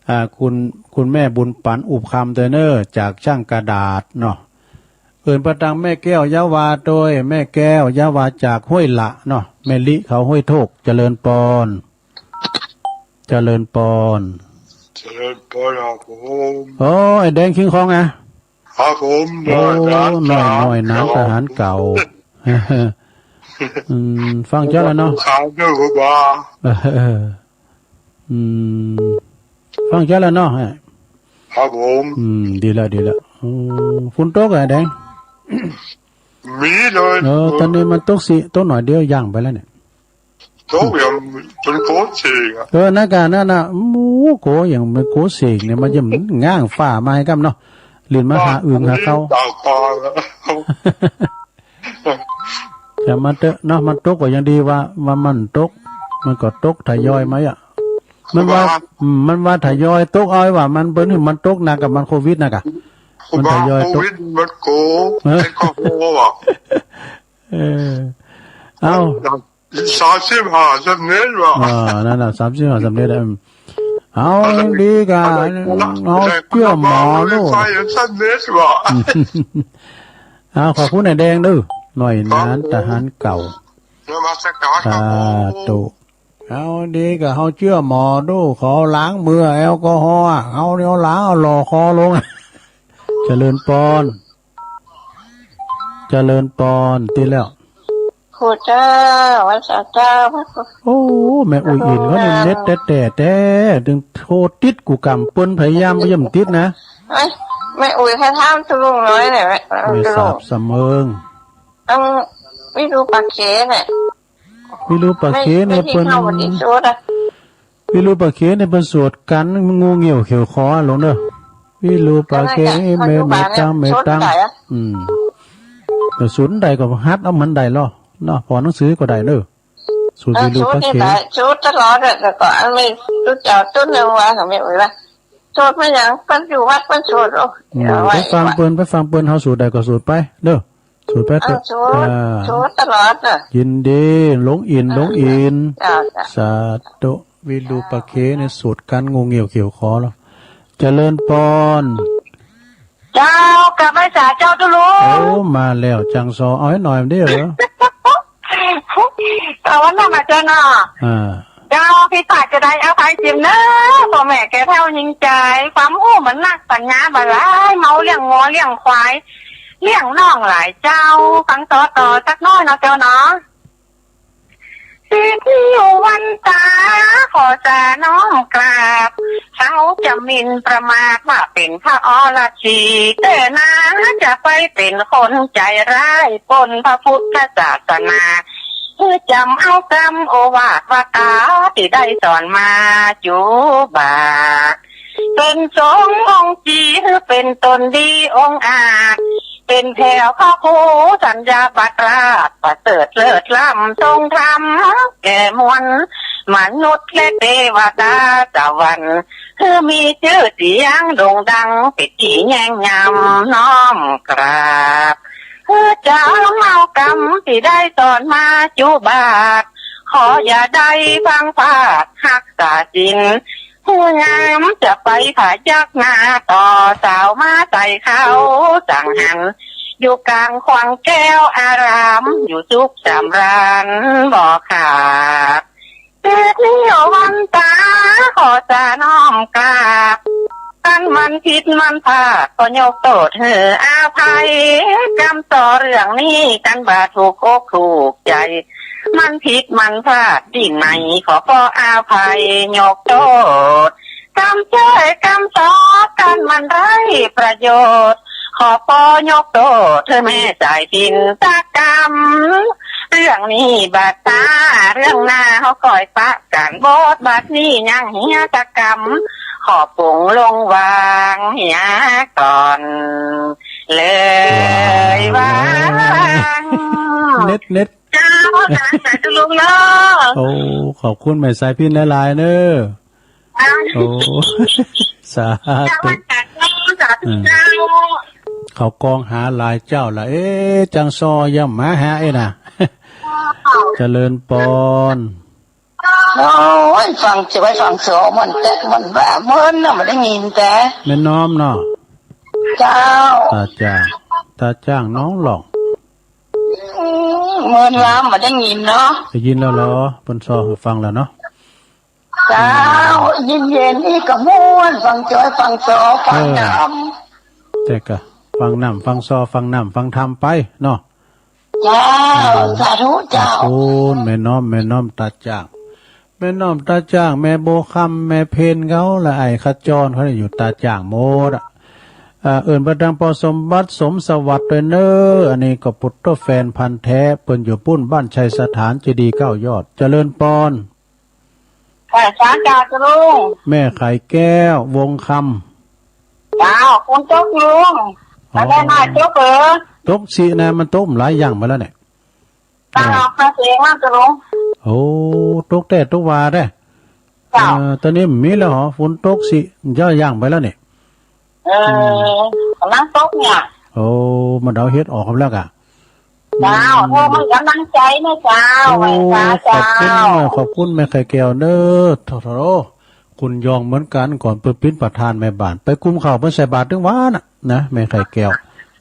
อ่า คุณ คุณแม่บุญปันอุบคำตวยเน่อ จากช่างกระดาษเนาะ เอิ้นปะตังแม่แก้วยาวาโตย แม่แก้วยาวาจากห้วยละเนาะ แม่ลิเขาห้วยโทก เจริญปอน เจริญปอน เจริญปอนครับผม โอ้ ไอ้แดงคิงคองอะ ครับผม โอ้ น้อยหนาน น้อย น้อยหนานทหารเก่า ทหารเก่า อืม ฟังเจ้าแล้วเนาะ ขาวเด้อครูบา เออ อืม ฟังเจ้าแล้วเนาะ ครับผม อืม ดีแล้ว ดีแล้ว อืม ฝนตกอะแดง มีเลย เออ ตอนนี้มันตกสิ ตกหน่อยเดียว ย่างไปแล้วเนี่ย ตกอย่างเป็นโกเสกอะ เออ นั่นกะ นั่นน่ะ โอ้โห โกอย่างเป็นโกเสกเนี่ย มันจะง้างฝ้ามาให้กำเนาะ เรียนมาหาอึ่งหาเขา ตากปลาแล้ว อย่ามาเตอะเนาะ มันตกก็ยังดีว่า ว่ามันตก มันก็ตกทยอยมาอ่ะ มันว่า ครับ อืม มันว่าทยอยตก เอาไว้ว่ามันเปิ้น มันตกหนักกับมันโควิดหนักอะ มันทยอยตก โควิดมันโก เออ ไอ้ก็โกอะ เออ เอา สามสิบห้าสำเร็จว่ะ อ่า นั่นน่ะ สามสิบห้าสำเร็จแล้ว เอา อะไร ดีกะ อะไร เอาเจื้อหมอโลด ไฟสำเร็จว่ะ เอา ขอบคุณนายแดงเด้อ น้อยหนานทหารเก่า นมัสการครับผม สาธุ เอาดีกะ เอาเจื้อหมอโลด ขอล้างมือแอลกอฮอล์อะ เอาเดี๋ยวล้าง เอาหล่อคอลง เจริญปอน เจริญปอน ติดแล้ว ครูเจ้า ไหว้สาเจ้า พระครู โอ้ แม่อุ้ยอินเขานี่ งาม เน็ตแต๊ๆ แต๊ ถึงโทรติดกูกำ เปิ้นพยายามบ่ยอมติดนะ เอ้ย แม่อุ้ยเขาถามตุ๊ลุงน้อยเนี่ย แม่ แม่ ตุ๊ลุง สาบสะเมิง อัน วิรูปักเขเนี่ย วิรูปักเขเนี่ย แม่ เปิ้น แม่ที่เข้ามาที่สุดอะ วิรูปักเขนี่เปิ้นสวดกันงูเงี้ยวเขียวขอหลวงเด้อ วิรูปักเข เออ เออ เออ เม เออ เมตัง เออ เมตัง สวดได้อะ อืม แต่สวดได้ก็ฮัดเอามันได้ลอเนาะ ผ่อนหนังสือก็ได้เด้อ สวด เออ วิรูปักเข สวดนี่ได้ สวดตลอดอะ แต่ก่อนอันนี้รู้จักต้นหนึ่งว่าเขาไม่ว่า สวดมาอย่างเปิ้นอยู่วัดเปิ้นสวด โอ้ อืม เอาไว้ ไปฟังเปิ้น ไปฟังเปิ้น เฮาสวดได้ก็สวดไปเด้อ สวดไปเถอะ เออ สวด อ่า สวดตลอดน่ะ ยินดี หลวงอิน เออ หลวงอิน จ้า จ้า สาธุ วิรูปักเขนี่สวดกันงูเงี้ยวเขียวขอแล้ว เจริญปอน เจ้า กลับไหว้สาเจ้าตุ๊ลุง โอ้ มาแล้ว จังซอ เอาให้หน่อยเด้อ เอาวันนั้นมาเจ้าเนาะ อ่า เจ้า พี่ตาจะได้อภัยจิมเนอะ พ่อแม่แก่เฒ่ายิงใจ ความอู้เหมือนนักปัญญาบ่หลาย เมาเลี้ยงงัวเลี้ยงควาย เลี้ยงน้องหลายเจ้า ฟังต่อต่อสักน้อยเนาะเจ้าเนาะ สิบนิ้ววันตา ขอสาน้อมกราบ เขาจะหมิ่นประมาทว่าเป็นพระอรสี แต่นาจะไปเป็นคนใจร้าย ปล้นพระพุทธศาสนา คือจำเอากำโอวาทวาตา ที่ได้สอนมาจุบาท เป็นสงฆ์องค์จีหรือเป็นตนดีองค์อาจ เป็นแถวพระครูสัญญาบัตรราช ประเสริฐเลิศล้ำทรงธรรมแก่มวลมนุษย์และเทวดาสวรรค์ คือมีชื่อเสียงโด่งดังเป็นที่แย่งยำน้อมกราบ คือจะเอากำที่ได้สอนมาจุบาท ขออย่าได้ฟังพลาดรักษาศีล ผู้งามจะไปพยักหน้าต่อสาวมาใส่เขาสังหัน อยู่กลางขวางแก้วอาราม อยู่สุขสำราญบ่ขาด เกิดนี้วันตาขอสาน้อมกราบ กันมันผิดมันพลาดก็ยกโทษหื้ออภัย กำต่อเรื่องนี้กันบ่าถูกอกถูกใจ มันผิดมันพลาดที่ไหนขอปออภัยยกโทษ กำช่วยกำสอนกันมันไร้ประโยชน์ ขอปอยกโทษเธอแม่สายพินตะกำ เรื่องนี้บาดตา เรื่องหน้าเขาคอยปะกัน บทบาทนี้ยังเหียตะกำ ขอปงลงวางเหียก่อน เลยว่า เน็ต เน็ต เจ้า สาธุลุงเนาะ โอ้ ขอบคุณแม่สายพินหลายๆ เนอะ เจ้า โอ้ สาธุ เจ้า สาธุ สาธุ อืม เจ้า เขากองหาหลายเจ้าละ เอ๊ะ จังซอยังมาหาเอ๊ะนะ เจ้า เจริญปอน โอ้ย ฟังจะไว้ฟังเสือมันแต่มันแบบเมินน่ะ มันได้ยินแต่ แม่น้อมเนาะ เจ้า ตาจ้าง ตาจ้างน้องหลอง อืม เมินล้ำมันได้ยินเนาะ ได้ยินแล้วเหรอ เปิ้นซอให้ฟังแล้วเนาะ เจ้า เย็นๆ นี่ก็ม่วน ฟังจ้อย ฟังซอ ฟัง เออ น้ำ แต่ก็ฟังน้ำ ฟังซอ ฟังน้ำ ฟังธรรมไปเนาะ เจ้า อืม สาธุเจ้า ขอบคุณแม่น้อม แม่น้อมตาจ้าง แม่น้อมตาจ้าง แม่โบคำ แม่เพนเขา และไอ้ขจรเขาเนี่ยอยู่ตาจ้างหมดอะ อ่า เอิ้นไปตางปอสมบัติ สมสวัสดิ์ด้วยเนอะ อันนี้ก็ปุตโตแฟนพันธุ์แท้ เปิ้นอยู่ปุ้นบ้านชัยสถาน เจดีย์เก้ายอด เจริญปอน ค่ะ สาธุเจ้าลุง แม่ไข่แก้ว วงคำ เจ้า ฝนตกลุง อ๋อ แล้วได้มาตกเหรอ ตกสินะ มันตกหลายอย่างมาแล้วเนี่ย เจ้า เออ ค่ะ เสียงมากเจ้าลุง โอ้ ตกแท้ตกว่าแท้ เจ้า เออ ตอนนี้มีแล้วเหรอ ฝนตกสิ ย่าย่างไปแล้วเนี่ย เออ อืม กำลังตกเนี่ย โอ้ มันเอาเห็ดออกแล้วกะ เจ้า อืม โอ้ มันกำลังใจนะเจ้า โอ้ ไหว้พระเจ้า ขอบคุณแม่ ขอบคุณแม่ไข่แก้วเนอะ โถ โถ คุณยองเหมือนกัน ก่อนเปิ้นปิ้นประธานแม่บ้าน ไปกุมข้าวเปิ้นใส่บาตรถึงวันน่ะ นะ แม่ไข่แก้ว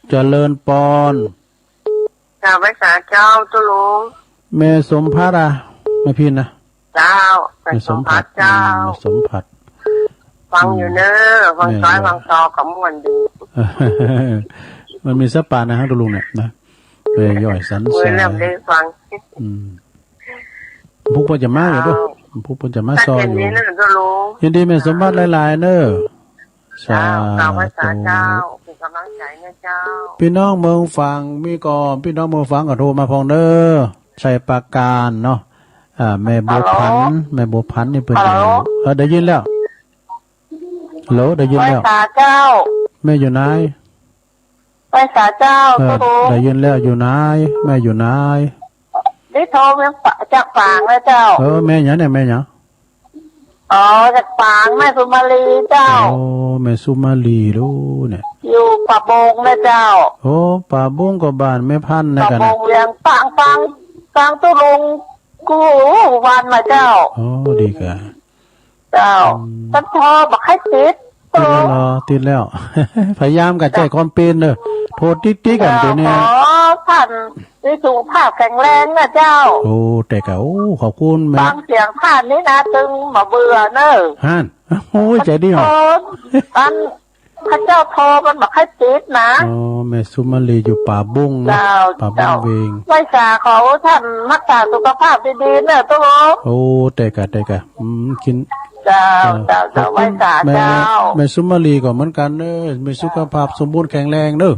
เจริญปอน เจ้า ไหว้สาเจ้า ตุ๊ลุง แม่สมพัดอะ แม่พินนะ เจ้า แม่สมพัด แม่สมพัดเจ้า อืม แม่สมพัด ฟังอยู่เนอะ อืม ฟังซ้อย แม่ ฟังซอก็ม่วนดี มันมีสปานะฮะ ตุ๊ลุงเนี่ยนะ แม่ย่อยสันแส เมื่อเริ่มได้ฟัง อืม ผู้เปิ้นจะมาอยู่เด้อ เจ้า ผู้เปิ้นจะมาซอยอยู่ ถ้าเช่นนี้นะ ตุ๊ลุง ยินดีแม่สมพัดหลายๆ เนอะ เจ้า สาธุ เจ้า ไหว้สาเจ้า เป็นกำลังใจนะเจ้า พี่น้องเมืองฝางมีก่อ พี่น้องเมืองฝางก็โทรมาพองเด้อ ชัยปราการเนาะ อ่า แม่บัวพันธุ์ ฮัลโหล แม่บัวพันธุ์นี่เปิ้น ฮัลโหล อยู่ เออ ได้ยินแล้ว ฮัลโหล ได้ยินแล้ว ไหว้สาเจ้า แม่อยู่ไหน ไหว้สาเจ้า เออ ตุ๊ก ได้ยินแล้ว อยู่ไหน แม่อยู่ไหน นี่โทรมาจากฝางนะเจ้า เออ แม่หยังเนี่ย แม่หยัง อ๋อ จากฝาง แม่สุมาลีเจ้า โอ้ แม่สุมาลีลูกเนี่ย อยู่ป่าบงนะเจ้า โอ้ ป่าบงก็บ้านแม่พันธุ์นะ ป่า กัน บ นะ งเวียง ฝาง ฝาง ฝางตุ๊ลุง กู้วันนะเจ้า โอ้ ดีกะ เจ้า อืม ท่านโทรบอกให้ติด ติดแล้วเหรอ ติดแล้ว พยายามกะใช้ความเป็นเนอะ โทรติ๊กๆ กัน เจ้า เดี๋ยวนี้ ขอท่านมีสุขภาพแข็งแรงนะเจ้า โอ้ แต่กะ โอ้ ขอบคุณแม่ ฟังเสียงท่านนี่นะ ตึงบ่เบื่อเนอะ ฮั่น โอ้ย ใจดีเหรอ ท่าน พระเจ้าโทรมันบอกให้ติดนะ อ๋อ แม่สุมาลีอยู่ป่าบงนะ เจ้า ป่าบง เจ้า เวง ไหว้สาขอท่านรักษาสุขภาพดีๆ เนอะตุ๊ก โอ้ แต่กะ แต่กะ อืม กิน เจ้า เออ เจ้า เจ้า ขอบคุณ ไหว้สา แม่ เจ้า แม่สุมาลีก็เหมือนกันเนอะ มีสุขภาพสมบูรณ์แข็งแรงเนอะ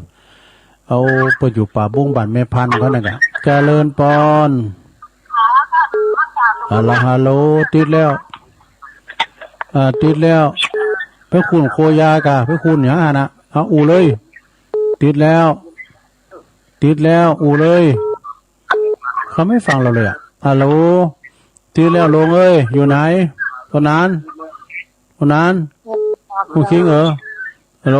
เอาไปอยู่ป่าบงบ้านแม่พันธุ์เขานั่นกะ เจริญปอน ฮัลโหล ฮัลโหล ติดแล้ว อ่า ติดแล้ว ไปคูณโคยากะ ไปคูณหยังหั่นน่ะ เอา อู้เลย ติดแล้ว ติดแล้ว อู้เลย เขาไม่ฟังเราเลยอะ ฮัลโหล ติดแล้วลุงเอ้ย อยู่ไหน คนนั้น คนนั้น คุณคิงเหรอ ฮัลโหล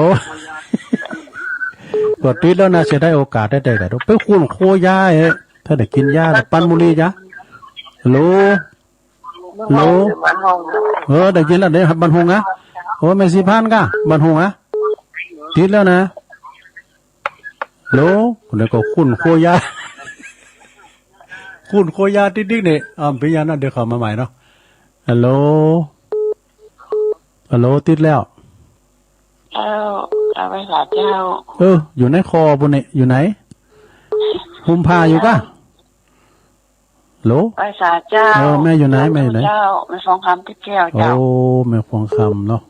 กดติดแล้วนะ เสียดายโอกาสแท้ๆ กะ ไปคูณโคยาเอ้ย ถ้าได้กินยาแล้ว ปันบุหรี่จ้ะ ฮัลโหล ฮัลโหล เออ ได้ยินแล้ว ได้บันฮงนะ โอ้ แม่สีพันธุ์กะ บันฮงนะ ติดแล้วนะ ฮัลโหล แล้วก็คุณโคยา คุณโคยาติ๊กๆ เนี่ย อ่า เป็นอย่างนั้น เดี๋ยวเขามาใหม่เนาะ ฮัลโหล ฮัลโหล ติดแล้ว เจ้า เอาไว้สาเจ้า เออ อยู่ในคอบุญเนี่ย อยู่ไหน ห่มผ้าอยู่กะ ฮัลโหล ไหว้สาเจ้า เออ แม่อยู่ไหน แม่อยู่ไหน เจ้า แม่ฟองคำติ๊กแก้วเจ้า โอ้ แม่ฟองคำเนาะ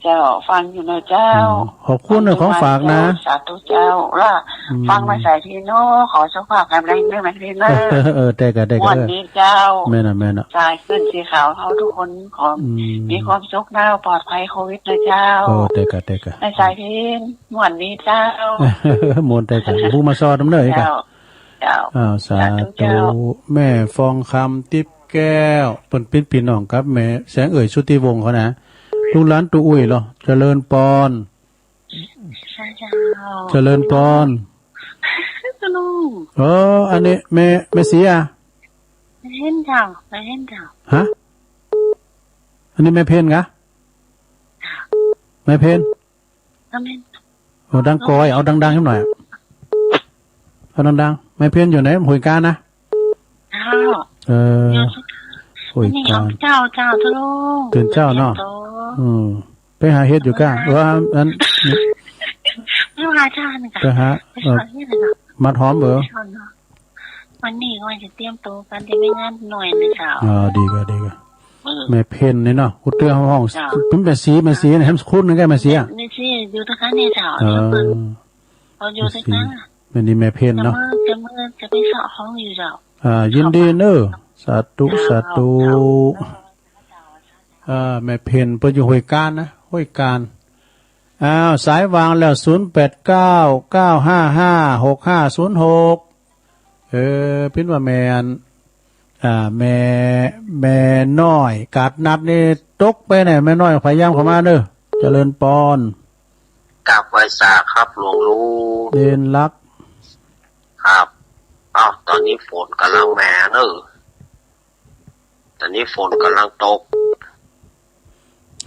เจ้า ฟังอยู่นะเจ้า อืม ขอบคุณนะ ของฝากนะ สาธุเจ้า ล่ะ อืม ฟังมาใส่พี่น้อง ขอสุขภาพแข็งแรงด้วยไหมพี่น้อง เออ ได้กะ ได้กะ งวดนี้เจ้า แม่นน่ะ แม่นน่ะ สายขึ้นสีขาวเฮาทุกคน ขอ อืม มีความสุขนะ ปลอดภัยโควิดนะเจ้า โอ้ ได้กะ ได้กะ ในสายพิน ม่วนดีเจ้า ม่วนแต่กัน ผู้มาซอดน้ำเนยกะ เจ้า เจ้า อ้าว สาธุ สาธุเจ้า แม่ฟองคำติ๊บแก้ว เปิ้นเป็นพี่น้องกับแม่แสงเอ่ย สุทธิวงศ์เขานะ ลูกหลานตุ๊อุ้ยเหรอ เจริญปอน เจ้า เจริญปอน ตุ๊ลุง เออ อันนี้แม่ แม่สีอะ แม่เพ็ญเจ้า แม่เพ็ญเจ้า ฮะ อันนี้แม่เพ็ญกะ เจ้า แม่เพ็ญ ก็แม่น โอ้ ดังก้อย เอาดังๆ ให้หน่อย เอาดังๆ แม่เพ็ญอยู่ไหน ห้วยกานะ เจ้า เออ อยู่ที่ ห้วยกา อันนี้ของเจ้า เจ้าตุ๊ลุง ตื่นเจ้าเนาะ เตรียมตัว อืม ไปหาเห็ดอยู่กะ เออ อัน อัน อยู่หาเจ้านี่กะ ไปหา ไปหา เออ เห็ดเลยเนาะ มัดหอมเบอ ไปหาเนาะ วันนี้ก็ว่าจะเตรียมตัวกัน จะไปงานหน่อยนะเจ้า อ๋อ ดีกะ ดีกะ เออ แม่เพ็ญนี่เนาะ กูเตือนห้อง เจ้า เป็นแม่สี แม่สีเนี่ย แฮมสกุลนึงแกแม่สีอะ แม่สีอยู่ตรงนั้นเนี่ยเจ้า เออ เดี๋ยวเปิ้น เขาอยู่ตรงนั้น แม่สี แม่นี่แม่เพ็ญเนาะ จะเมื่อ จะเมื่อ จะไปเซาะห้องอยู่เจ้า อ่า ยินดีเนอะ สาธุ เจ้า สาธุ เจ้า เอ่อ แม่เพ็ญเปิ้นอยู่ห้วยกาญนะ ห้วยกาญ อ้าว สายวางแล้ว ศูนย์แปดเก้า เก้าห้าห้า หกห้าศูนย์หก เออ ปิ้นว่าแม่น อ่า แม่ แม่น้อย กาดนัดนี่ตกไปเนี่ย แม่น้อยพยายามเข้ามาเด้อ เจริญปอน กราบไหว้สาครับหลวงลุง เด่นลักษณ์ ครับ อ้าว ตอนนี้ฝนกำลังมาเนอะ ตอนนี้ฝนกำลังตก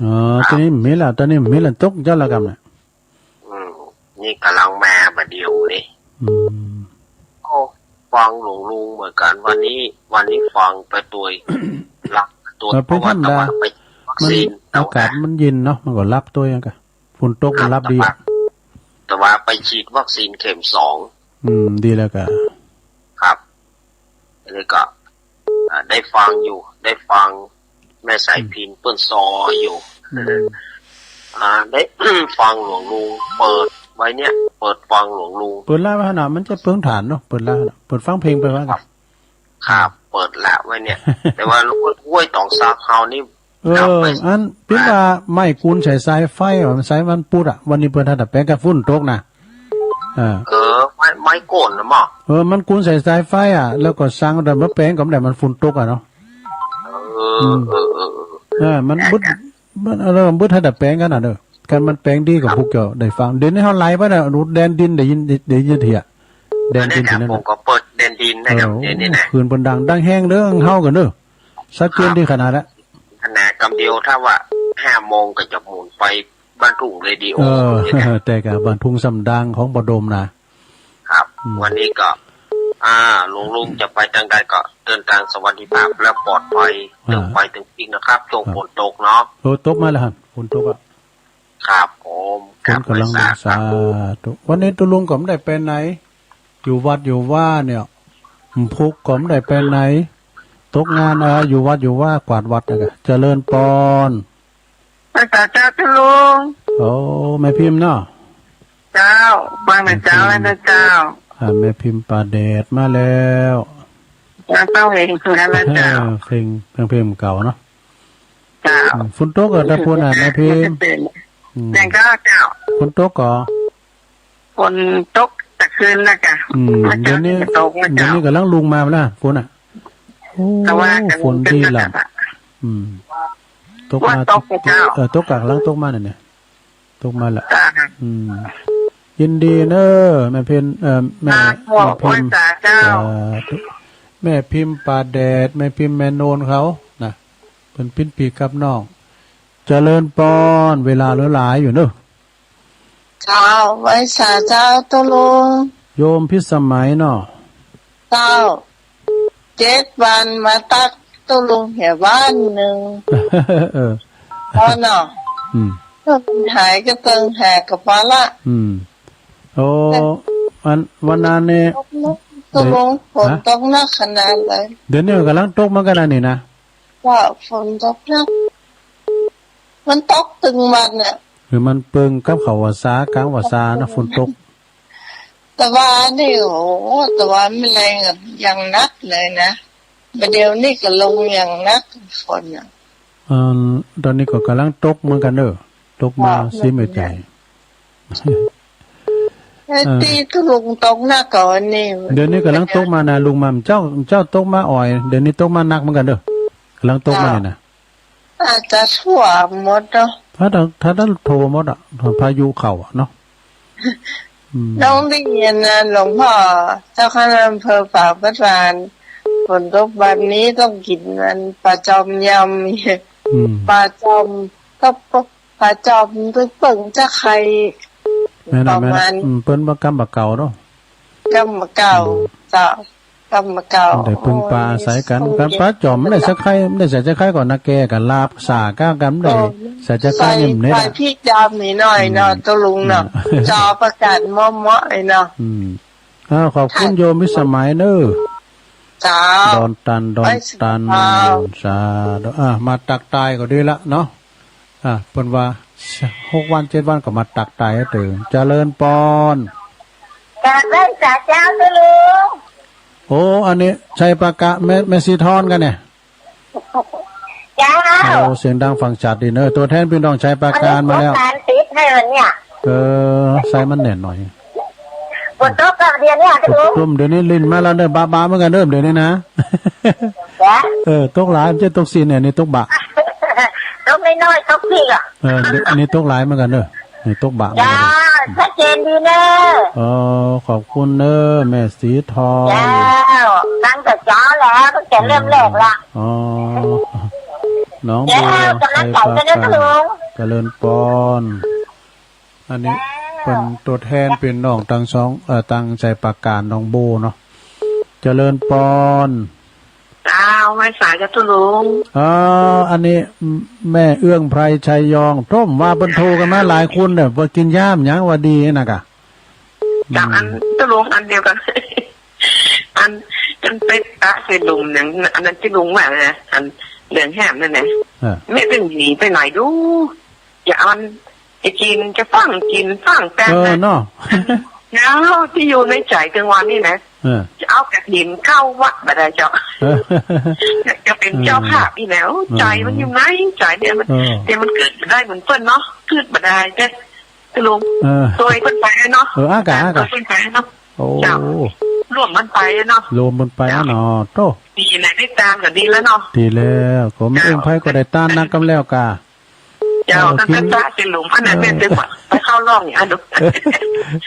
อ๋อ ครับ ตอนนี้มีแล้ว ตอนนี้มีแล้ว ตกเจ้าละกำเนี่ย อืม นี่กำลังมาบาดเดียวนี่ อืม ก็ฟังหลวงลุงเหมือนกัน วันนี้ วันนี้ฟังไปตัว หลักตัว เออ เป็นธรรมดา เพราะว่าไปวัคซีน มัน อากาศมันเย็นเนาะ มันก็หลับตัวยังกะ ฝนตกมันหลับดี แต่ว่า แต่ว่าไปฉีดวัคซีนเข็มสอง อืม ดีแล้วกะ ครับ อันนี้ก็ อ่า ได้ฟังอยู่ ได้ฟังแม่สายพินเปิ้นซออยู่ อืม อ่า ได้ ฟังหลวงลุงเปิดไว้เนี่ย เปิดฟังหลวงลุง เปิดไลฟ์ไว้หั่นน่ะ มันจะเปลืองถ่านเนาะ เปิดไลฟ์หั่นน่ะ เปิดฟังเพลงไปว่ากัน ครับ ครับ เอ ปิดละไว้เนี่ย แต่ว่าห้วยตองสาเฮานี่ เออ อันเปิ้นว่าไม้กุนใส่สายไฟอะ มันสายมันปุดอะ วันนี้เปิ้นทันได้แปลงกัน ฝนตกนะ เออ เออ ไม้ ไม้กุนนะหมอ เออ มันกุนใส่สายไฟอะ แล้วก็สั่งได้มาแปลงก็บ่ได้ มันฝนตกอะเนาะ เออ เออ เออ เออ มันบึด มัน เออ มันบึดทันได้แปลงกันน่ะเด้อ คันมันแปลงดีก็พวกเจ้าได้ฟัง เดี๋ยวนี้เฮาไลฟ์ไปน่ะ แดนดินได้ยิน ได้ยินเถีย แดนดินที่นั่นน่ะ ผมก็เปิดแดนดินนะครับ เออ เดี๋ยวนี้นะ คืนเปิ้นดัง ดังแฮงเด้อ เฮากันเด้อ ชัดเจนดีขนาดละ ขนาดกำเดียว ถ้าว่าห้าโมงก็จะหมุนไปบ้านทุ่งเรดิโอ เออ แต่ก็บ้านทุ่งสำดังของบ่ดมนะ ครับ อืม วันนี้ก็ อ่า ลุงๆ จะไปทางใดก็เดินทางสวัสดิภาพและปลอดภัย อ่า ถึงไปถึงที่นะครับ ช่วง ครับ ฝนตกเนาะ โอ้ ตกมาแล้วครับ ฝนตกอะ ครับผม ฝนกำลังลง ครับ สาธุ วันนี้ตุ๊ลุงก็บ่ได้ไปไหน อยู่วัดอยู่ว่าเนี่ย พุกก็บ่ได้ไปไหน ตกงาน เออ อยู่วัดอยู่ว่า กวาดวัดนะกะ เจริญปอน ไหว้สาเจ้าตุ๊ลุง โอ้ แม่พิมพ์เนาะ เจ้า ว่าไงเจ้า แม่พิมพ์ ว่าไงเจ้า อ่า แม่พิมพ์ป่าแดดมาแล้ว เจ้า เจ้าเฮงคือกันนะเจ้า เออ เพลง เพลง เพลงเก่าเนาะ เจ้า อืม ฝนตกเหรอ ตะปูนน่ะ แม่พิมพ์ อืม แดงก็เจ้า ฝนตกเหรอ ฝนตกแต่คืนนะกะ อืม เมื่อเช้า เดี๋ยวนี้ นี่ก็ตกนะเจ้า เดี๋ยวนี้กำลังลงมาแล้ว ฝนน่ะ โอ้ แต่ว่า ฝนดีล่ะ อืม ตกมา ว่าตกนะเจ้า เออ ตกกำลังตกมาเนี่ย ตกมาละ จ้า อืม ยินดีเนอะ แม่พิมพ์ เอ่อ แม่ อ่า แม่พิมพ์ ไหว้สาเจ้า สาธุ แม่พิมพ์ป่าแดด แม่พิมพ์แม่โนนเขานะ เปิ้นปิ้นปีกับน้อง เจริญปอน เวลาเหลือหลายอยู่เนอะ เจ้า ไหว้สาเจ้าตุ๊ลุง โยมพิสมัยเนาะ เจ้า เจ็ดวันมาตักตุ๊ลุงเหียบ้านหนึ่ง เออ พอเนาะ อืม ถ้ามันหายก็เติงแหกกับปอละ อืม โอ้ อัน วันนั้นเนี่ย ตุ๊ลุง ฝนตกหนักขนาดเลย เดี๋ยวนี้กำลังตกเหมือนกันนะนี่นะ ว่าฝนตกหนัก มันตกตึงวันน่ะ คือมันเปิงกับเขาว่าซากลางว่าซานะ ฝนตก แต่ว่านี่ โอ้โห แต่ว่ามันแรงอะ อย่างหนักเลยนะ ประเดี๋ยวนี้ก็ลงอย่างหนักฝนน่ะ เอิ่ม ตอนนี้ก็กำลังตกเหมือนกันเด้อ ตกมา ว่า สิไม่ใจ เอ้ย เออ ที่ลงตกหนักกว่านี้ เดี๋ยวนี้กำลังตกมานะ ลงมา เจ้า เจ้าตกมาอ่อย เดี๋ยวนี้ตกมาหนักเหมือนกันเด้อ กำลังตกมาเนี่ยนะ อาจจะท่วมหมดเนาะ ถ้า ถ้า ถ้าท่านโทรหมดอะ พายุเข้าอะเนาะ อืม น้องได้ยินนะ หลวงพ่อ เจ้าคณะอำเภอปากพระตาน ฝนตกแบบนี้ต้องกินมันปลาจอมยำ อืม ปลาจอม ก็ปลา ปลาจอมเปิ้งจะไข่ แม่นอะ ประมาณ แม่นอะ อืม เปิ้นว่ากำบ่าเก่าเนาะ กำบ่าเก่า อืม เจ้า กำบ่าเก่า ได้เปิ้งปลาใส่กัน โอ้ย กันปลาจอมมันได้ใส่ไข่ มันได้ใส่ไข่ก่อนนะ แกงกับลาบสาก้าวกัน มันได้ โอ้ ใส่ไข่ ใส่ นี่มันได้ ใส่พริกดำนิดหน่อยเนาะ อืม ตุ๊ลุงเนาะ อืม จอประกาศเหมาะๆ ไอ้เนาะ อืม อ้าว ขอบคุณ ค่ะ โยมพิสมัยเนอะ เจ้า ดอนตัน ดอนตัน ไว้สิ เจ้า สาธุ อ่ะ มาตักตายก็ดีละเนาะ อ่ะ เปิ้นว่า หกวันเจ็ดวันก็มาตักตายให้ตื่น เจริญปอน กราบไหว้สาเจ้าตุ๊ลุง โอ้ อันนี้ชัยปราการ แม่ แม่สีทอนกันเนี่ย เจ้า โอ้ เสียงดังฟังชัดดีเนอะ ตัวแทนพี่น้องชัยปราการมาแล้ว อันนี้ขอการติดให้มันเนี่ย เออ ใส่มันแน่นหน่อย ฝนตกก็เดี๋ยวนี้ตุ๊ลุง เดี๋ยวนี้ลินมาแล้วเนอะ บะบะเหมือนกันเนอะ เดี๋ยวนี้นะ จ้ะ เออ ตกหลาย มันจะตกสินเนี่ย นี่ตกบะ ตกน้อยๆ ตกพี่ก็ เออ นี่ นี่ตกหลายเหมือนกันเนอะ นี่ตกบะเหมือนกันเนอะ จ้า ชัดเจนดีเนอะ เออ ขอบคุณเนอะ แม่สีทอง เจ้า ตั้งแต่เช้าแล้ว ตั้งแต่เริ่มแรกละ อ๋อ น้องบัว เจ้า กำลังใจกันนะ ชัยปราการ ตุ๊ลุง เจริญปอน อันนี้ เจ้า เปิ้นตัวแทนพี่น้องตังสอง เอ่อ ตังชัยปราการ น้องโบเนาะ เจริญปอน เจ้า ไหว้สาเจ้าตุ๊ลุง เอ่อ อันนี้ แม่เอื้องไพรชัยยอง ต้มว่าเปิ้นโทรกันมาหลายคนเนี่ย ว่ากินยามหยังว่าดีนะกะ เจ้า อืม อันตุ๊ลุงอันเดียวกัน อัน อันไปปะใส่หลุมหยัง อันนั้นตุ๊ลุงว่านะ อันเหลืองแหมนั่นนะ เออ แม่เป็นหนีไปไหนดู จะเอามัน ไอ้จีนจะฟังจีนฟังแปลงนะ เออเนาะ แล้วที่อยู่ในใจกลางวันนี่นะ เออ จะเอากระถินเข้าวัดบ่ได้เจ้า เออ อยากจะเป็นเจ้าภาพอีกแล้ว เออ ใจมันอยู่ไหน ใจเนี่ยมัน เออ แต่มันกึ๊ดบ่ได้เหมือนเปิ้นเนาะ กึ๊ดบ่ได้เด้อ ลุง เออ ซอยเปิ้นไปเนาะ เออ อากา อากา ซอยเปิ้นไปเนาะ โอ้ เจ้า ร่วมกันไปเนาะ ร่วมกันไปเนาะ เจ้า โธ่ ดีนะ ได้ตามก็ดีแล้วเนาะ ดีแล้ว ก็ไม่ เจ้า เอื้องไพก็ได้ตานนักกำแล้วกา เจ้า เออ ตั้งแต่ กิน พระสิหลวงพ่อนั้น เออ แม่นจะไปเข้าร่องอย่างนั้นเนอะ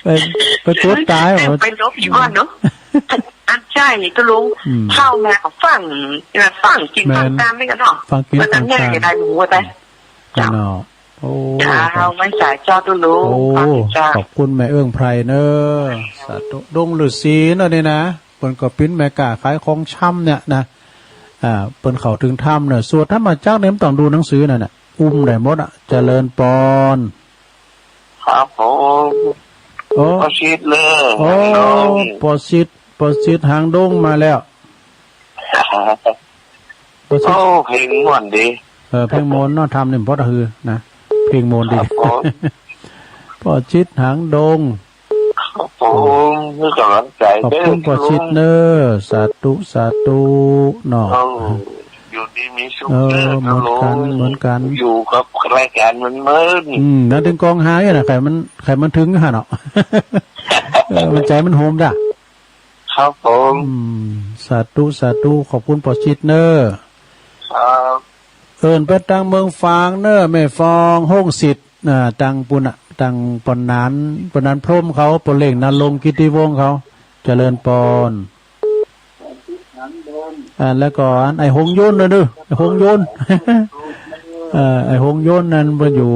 เออ ไป ไปตรวจตายเหรอ ไปลบอยู่ก่อนเนอะ อันใช่ตกลง อืม เข้ามากับฝั่ง ฝั่งกิน แม่น ฝั่งตามนี่กันเนาะ ฝั่งกิน วันนั้น ฝั่งตาม แม่จะได้หมูไป เจ้า เนาะ โอ้ เจ้า ขอบ ไม่สายเจ้าตกลง โอ้ ขอบคุณเจ้า ขอบคุณแม่เอื้องไพรเนอะ สาธุ ดงฤาษีเนอะนี่นะ เปิ้นก็ปิ้นแม่ค้าขายของชำเนี่ยนะ อ่า เปิ้นเข้าถึงธรรมเนี่ย สวดธรรมจักรเนี่ยมันต้องดูหนังสือนั่นน่ะ อุ้มได้หมดอะ เจริญปอน ครับผม โอ้ ปอชิดเลย โอ้ หางดง ปอชิด ปอชิดหางดงมาแล้ว ปอชิด โอ้ เพลงม่วนดี เออ เพลงม่วนเนาะ ธรรมนี่บ่ต้องหือนะ เพลงม่วนดี ครับผม ปอชิดหางดง ครับผม ให้กำลังใจ ขอบคุณ เด้อ ปอชิดเนอะ สาธุ สาธุเนาะ โอ้ อยู่ดีมีสุข เออ เด้อ เหมือนกัน ครับผม เหมือนกัน อยู่กับรายการมันเมิน อืม นั่นถึงกองหายนะ ใครมัน ใครมันถึงฮะเนาะ เออ มันใจมันโฮมด่ะ ครับผม อืม สาธุ สาธุ ขอบคุณปอชิดเนอะ ครับ เอิ้นไปตังเมืองฝางเนอะ แม่ฟอง โฮงสิทธิ์ อ่า ตังปุ้นน่ะ ตังปอนหนาน ปอนหนานพรหมเขา ปอเล็งนรงค์กิตติวงศ์เขา เจริญปอน อ่า แล้วก็อันไอ้หงส์ยุนน่ะเด้อ ไอ้หงส์ยุน เอ่อ ไอ้หงส์ยุนนั่นเปิ้นอยู่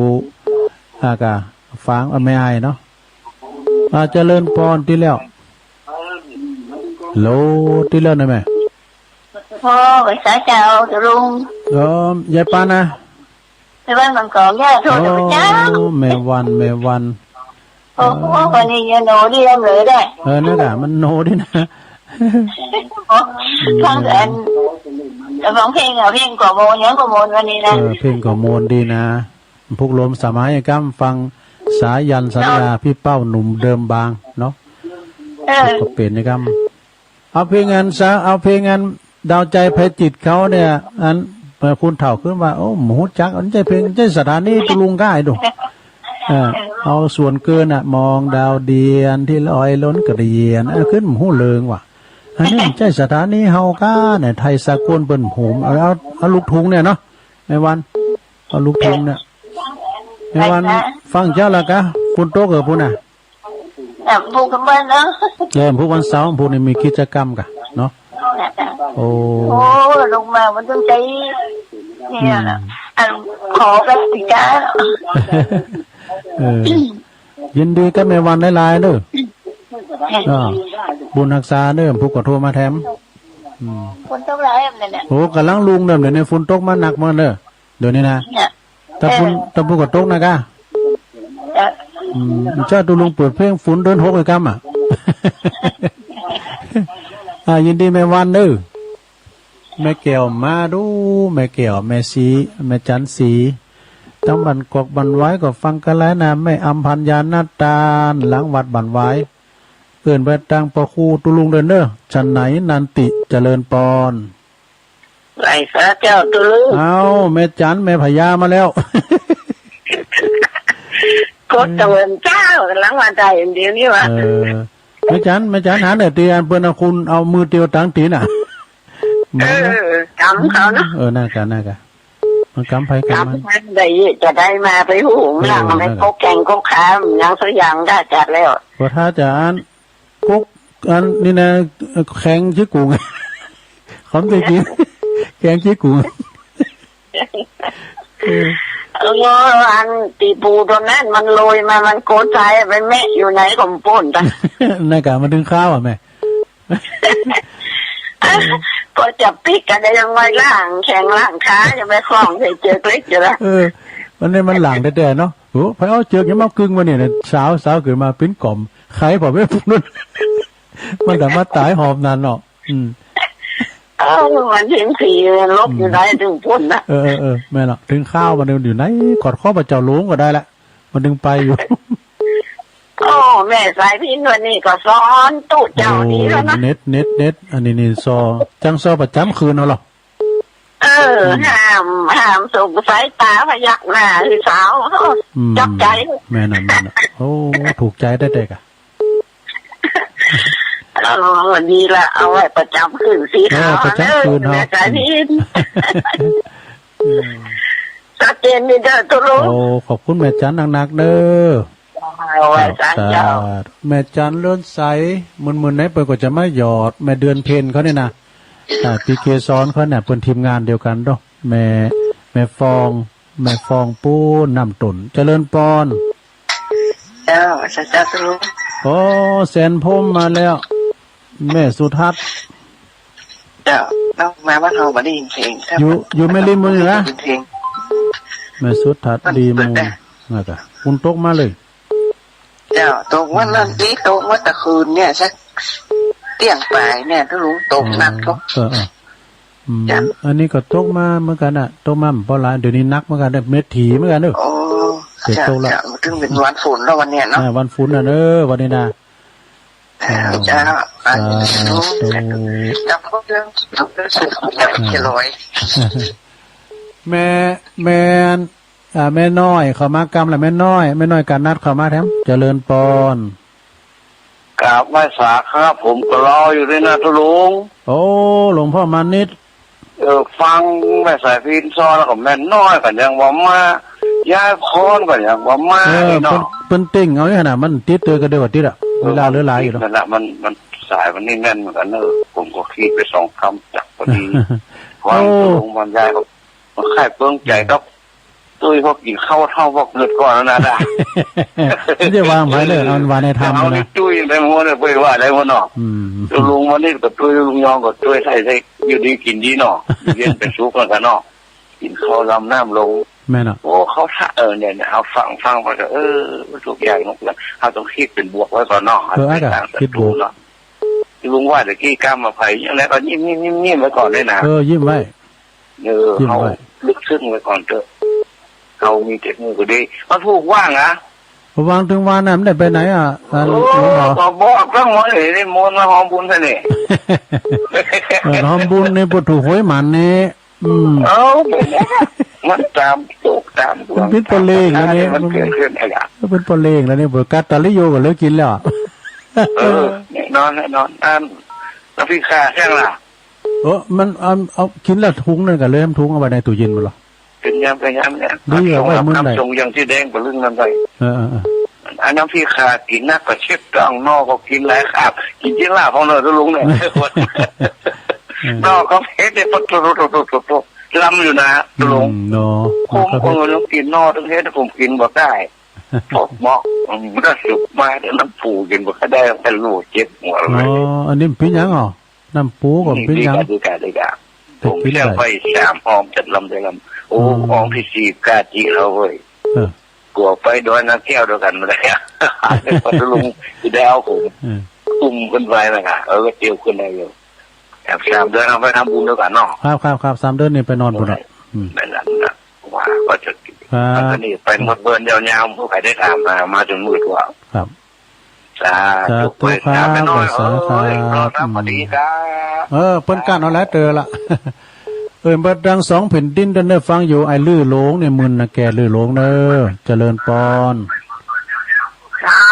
อ่ากะ ฝาง อ่า แม่อ้ายเนาะ อ่า เจริญปอน ติดแล้ว โหล ติดแล้วนะแม่ โอ้ สาเจ้า ตกลง เออ ยายปานนะ แม่วันบางกอกเนี่ย โทรเถอะพระเจ้า โอ้ แม่วัน แม่วัน โอ้ โอ้ วันนี้ยังโหนดีลำเลยได้ เออ นั่นน่ะ มันโหนดีนะ ฟังแต่อัน แต่ฟังเพลงอะ เพลงก็โหน ยังก็โหนวันนี้นะ เออ เพลงก็โหนดีนะ พวกลมสมัยกำฟัง สายันสัญญา เนาะ พี่เป้าหนุ่มเดิมบางเนาะ เออ ก็เปลี่ยนนะครับ เอาเพลงอันซะ เอาเพลงอันดาวใจไพจิตรเขาเนี่ย อัน เอ่อ คุณเฒ่าขึ้นว่า โอ้ หมูจัก อันใช่เพลง ใช่สถานีตุลุงก้าไอ้ดู เออ เอาส่วนเกินน่ะ มองดาวเดือนที่ลอยล้นกระเดียน อันขึ้นหมูเลิงว่ะ อันนี้มันใช่สถานีเฮาก้าเนี่ย ไทยสากลเปิ้นโหม เอา เอา เอาลูกทุ่งเนี่ยเนาะ แม่วัน เอาลูกทุ่งเนี่ย แม่วัน ไปค่ะ ฟังเจ้าละกะ ฝนตกเหรอพุ้นน่ะ เอ่อ พุธกับวันเนาะ เออ พุธวันเสาร์ พุธนี่มีกิจกรรมกะเนาะ โอ้ โอ้ ลงมามันต้องใช้ เนี่ยนะ อืม อันขอกับปีกา เออ ยินดีกับแม่วันหลายๆเด้อ อ่า บุญฮักษาเด้อ ผู้ก็โทรมาแถม อืม ฝนตกหลายแบบนั้นน่ะ โอ้ กำลังลุงเดิมเดี๋ยวนี้ ฝนตกมาหนักเหมือนเด้อ เดี๋ยวนี้นะ เนี่ย ตะพุน เออ ตะพุนก็ตกนะกะ จ้ะ อืม เจ้าตูลุงเปิดเพลงฝนเดือนหกเลยกำอ่ะ อ่า ยินดีแม่วันเด้อ แม่แก้วมาดู แม่แก้ว แม่สี แม่จันสี ตั้งบ้านกอกบ้านไว้ก็ฟังกันแล้วนะ แม่อำพันยานาตาน หลังวัดบ้านไว้ เอิ้นไปตางพ่อครูตูลุงเด้อเนอะ ฉันไหนนันติเจริญปอน ไหว้พระเจ้าตูลุง เอ้า แม่จัน แม่พญามาแล้ว กดตะเวนเจ้ากำลังว่าได้เดี๋ยวนี้วะ เออ แม่จัน แม่จัน หันเด้อ ตีอันเปิ้นเอาคุณเอามือเตียวตังตีนน่ะ เออ กำเขาเนาะ เออ นั่นกะ นั่นกะ มันกำไผกำมัน กำไผได้จะได้มาไปหูหลัง เออ ไม่ นั่นกะ กกแข่งกกขามยังสักอย่างได้จัดแล้ว พอถ้าจะอัน กก อันนี้นะ แข่งขี้กุง เขาไม่ได้กิน แข่งขี้กุง เออ เออ อันตีปูตัวนั้นมันโรยมา มันโกนใส่ไปแมะอยู่ไหนของป่นจ้ะ นั่นกะ มันถึงข้าวอ่ะแม่ ก็จะปิกกันได้ยังไงล่างแข่งล่างขา จะไปคล้องใส่เจือกเล็กอยู่ละ เออ มันนี่มันหลังแท้ๆเนาะ โอ้ ไปเอาเจือกยังมากึ่งมาเนี่ยนะ สาว สาวเกิดมาปิ้นกล่อม ใครบอกไม่พูด มันแต่มาตายหอมนานเนาะ อืม เอ้า มันถึงสี่ลบอยู่ได้ถึงพุ่นนะ เออ เออ เออ แม่นละ ถึงข้าวมันอยู่ไหน กอดข้อพระเจ้าหลวงก็ได้ละ มันถึงไปอยู่ เอ้า โอ้ แม่สายพิณวันนี้ก็ซ้อนตุ๊เจ้า โอ้ ดีแล้วนะ เน็ต เน็ต เน็ต อันนี้นี่ซ้อ จังซ้อประจำคืนเอาเหรอ เออ อืม ห้าม ห้ามส่งสายตาพยักหน้าให้สาว อืม จับใจ แม่นน่ะ แม่นน่ะ โอ้ ถูกใจได้เด็กอะ เออ ดีละ เอาไว้ประจำคืนสิ เออ ประจำคืน เออ เฮา แม่สายพิณ อืม เออ ชัดเจนดีเด้อตุ๊ลุง โอ้ ขอบคุณแม่จันหนักๆ เด้อ เอาไว้สาธุเจ้า แม่จันเรือนใส มื้อๆ ไหนเปิ้นก็จะมาหยอด แม่เดือนเพ็ญเขาเนี่ยนะ อ่า พี่เกสรเขาเนี่ย เปิ้นทีมงานเดียวกันเนาะ แม่ แม่ฟอง แม่ฟองปูน้ำต้น เจริญปอน เจ้า เจ้าตุ๊ลุง โอ้ แสนพรหมมาแล้ว แม่สุทัศน์ เจ้า เอามาบ้านเฮาบ่ได้ยินเพลงครับ อยู่ อยู่แม่ริมมื้อนี้นะ ได้ยินเพลง แม่สุทัศน์ มัน ดีมู เปิดได้ นั่นกะ ฝนตกมาเลย เจ้า ตกวันนั้น อืม นี่ตกเมื่อตะคืนเนี่ย สักเที่ยงปลายเนี่ย ตุ๊ลุง ตกหนักก็ เออ เออ อืม เจ้า อันนี้ก็ตกมาเหมือนกันน่ะ ตกมาบ่หลาย เดี๋ยวนี้หนักเหมือนกันเด้อ เม็ดถี่เหมือนกันเด้อ โอ้ เดี๋ยว เจ้า ตกละ เจ้า ถึงเป็นวันฝนแล้ววันเนี้ยเนาะ อ่า วันฝนน่ะเด้อ วันนี้นะ เจ้า สาธุ จับเรื่อง จับเรื่อง อ่า เขียนร้อย แม่ แม่ อ่า แม่น้อยเข้ามากำละ แม่น้อย แม่น้อยกานัดเข้ามาแถม เจริญปอน กราบไหว้สาครับ ผมก็รออยู่ด้วยนะตุ๊ลุง โอ้ หลวงพ่อมานิด เออ ฟังแม่สายพิณซ้อนแล้วก็แม่น้อยก็ยังบ่มา ยายพรก็ยังบ่มา เออ นี่เนาะ เปิ้น เปิ้นเต็งเอาอยู่หั่นน่ะ มันติดเตอก็เดียวก็ติดอะ เออ เวลาเหลือหลายอยู่เนาะ นั่นแหละ มัน มันสายวันนี้แน่นเหมือนกันเนอะ ผมก็คิดไปสองคำจักพอดี โอ้ ฟังตุ๊ลุงบรรยายก็ มันไข้เปิ้งใจกับ ตุ้ยพวกกินข้าวเท่าพวกเกิดก่อนแล้วนะ มันจะวางไว้เลย เอาวางในธรรม เอา นะ นี่ตุ้ยไปหมดเลย ไปว่าได้หมดเนาะ อืม ลุงวันนี้ก็ตุ้ย ลุงยองก็ตุ้ย ใส่ใส่อยู่ดีกินดีเนาะ อยู่เย็นเป็นสุขกันเนาะ กินข้าวลำน้ำลง แม่นเนาะ โอ้ เขาถ้า เออ เนี่ย เอาฟัง ฟังไปก็ เออ ทุกอย่างมันก็ เราต้องคิดเป็นบวกไว้ก่อนเนาะ เออ อ่ะ คิดบวก เนาะ ลุงว่าแต่กี้กล้ามาไผ่ยังไงก็ยิ้มยิ้มยิ้มยิ้มไว้ก่อนด้วยนะ เออ ยิ้มไว้ เออ ยิ้มไว้ เขาลึกซึ้งไว้ก่อนเถอะ เขามีเจ็ดมือก็ดี มันถูกว่างอะ ว่างถึงวันน่ะ มันได้ไปไหนอะ อ่า เออ หลวงพ่อ ก็บอกทั้งหมดเลย นี่มนต์มาหอมบุญซะนี่ เออ หอมบุญนี่ บ่ถูกหวยหมานนี่ อืม เอ้า มันตามโชคตามดวง มันเป็นตัวเลขแล้วนี่ มันเกิดขึ้นอะไรอะ มันเป็นตัวเลขแล้วนี่ บ่กัดตาลิโยก็เลิกกินแล้ว เออ แน่นอน แน่นอน อัน น้ำพริกข่าแห้งล่ะ เออ มันเอา เอากินแล้วถุงนั่นก็เลยทำถุงเอาไว้ในตู้เย็นบ่ล่ะ เป็นยามเป็นยามเนี่ย ดีกว่าไว้มื้อใด เอาส่งอย่างที่แดงไปลึงนั่นไป เออ เออ เออ อันน้ำพริกข่ากินนักก็เช็ดต้องนอกก็กินหลายคาบ กินกินลาบของเนอะตุ๊ลุงเนี่ย เออ นอกก็เผ็ดเนี่ย ปะโถ โถ โถ โถ โถ ลำอยู่นะตุ๊ลุง อืม เนาะ ผม นอกก็เผ็ด ก็เลยต้องกินนอก ต้องเฮ็ดให้ผมกินบ่ได้ ผมบอก อืม ถ้าสุกมาเนี่ยน้ำปูกินบ่ได้ แต่ลูกเจ็บหัวเลย อ๋อ อันนี้เป็นหยังอ่ะ น้ำปูก็เป็นหยัง ดีกะ ดีกะ ดีกะ ไปกินได้ ผมเที่ยวไปสามห้องจัดลำจัดลำ โอ้ อืม ห้องที่สี่กาจิเราเว้ย เออ กัวไปดอยน้ำแก้วเดียวกันมาเลยอะ พัทลุงที่ได้เอาผม เออ อุ้มขึ้นไปนะคะ เออ ก็เที่ยวขึ้นได้อยู่ แอบสามเดือนเอาไปทำบุญด้วยกันเนาะ ครับ ครับ ครับ สามเดือนนี่ไปนอนพุ้นน่ะ อืม นั่นน่ะ ว่าก็จะ ครับ อันนี้ไปหมดเบิร์นยาวๆ ผู้ใครได้ถามมา มาจนมืดว่า ครับ สาธุ สาธุครับ ไปครับ แม่น้อย สาธุครับ เอ้ย รอดครับ อืม สวัสดีครับ เออ เปิ้นกั้นเอาหลายเตื้อละ เอิ้นเบิดดังสองแผ่นดินเด้อ ฟังอยู่ ไอ้ลื้อหลงนี่มึนนะ แก่ลื้อหลงเด้อ เจริญปอน เจ้า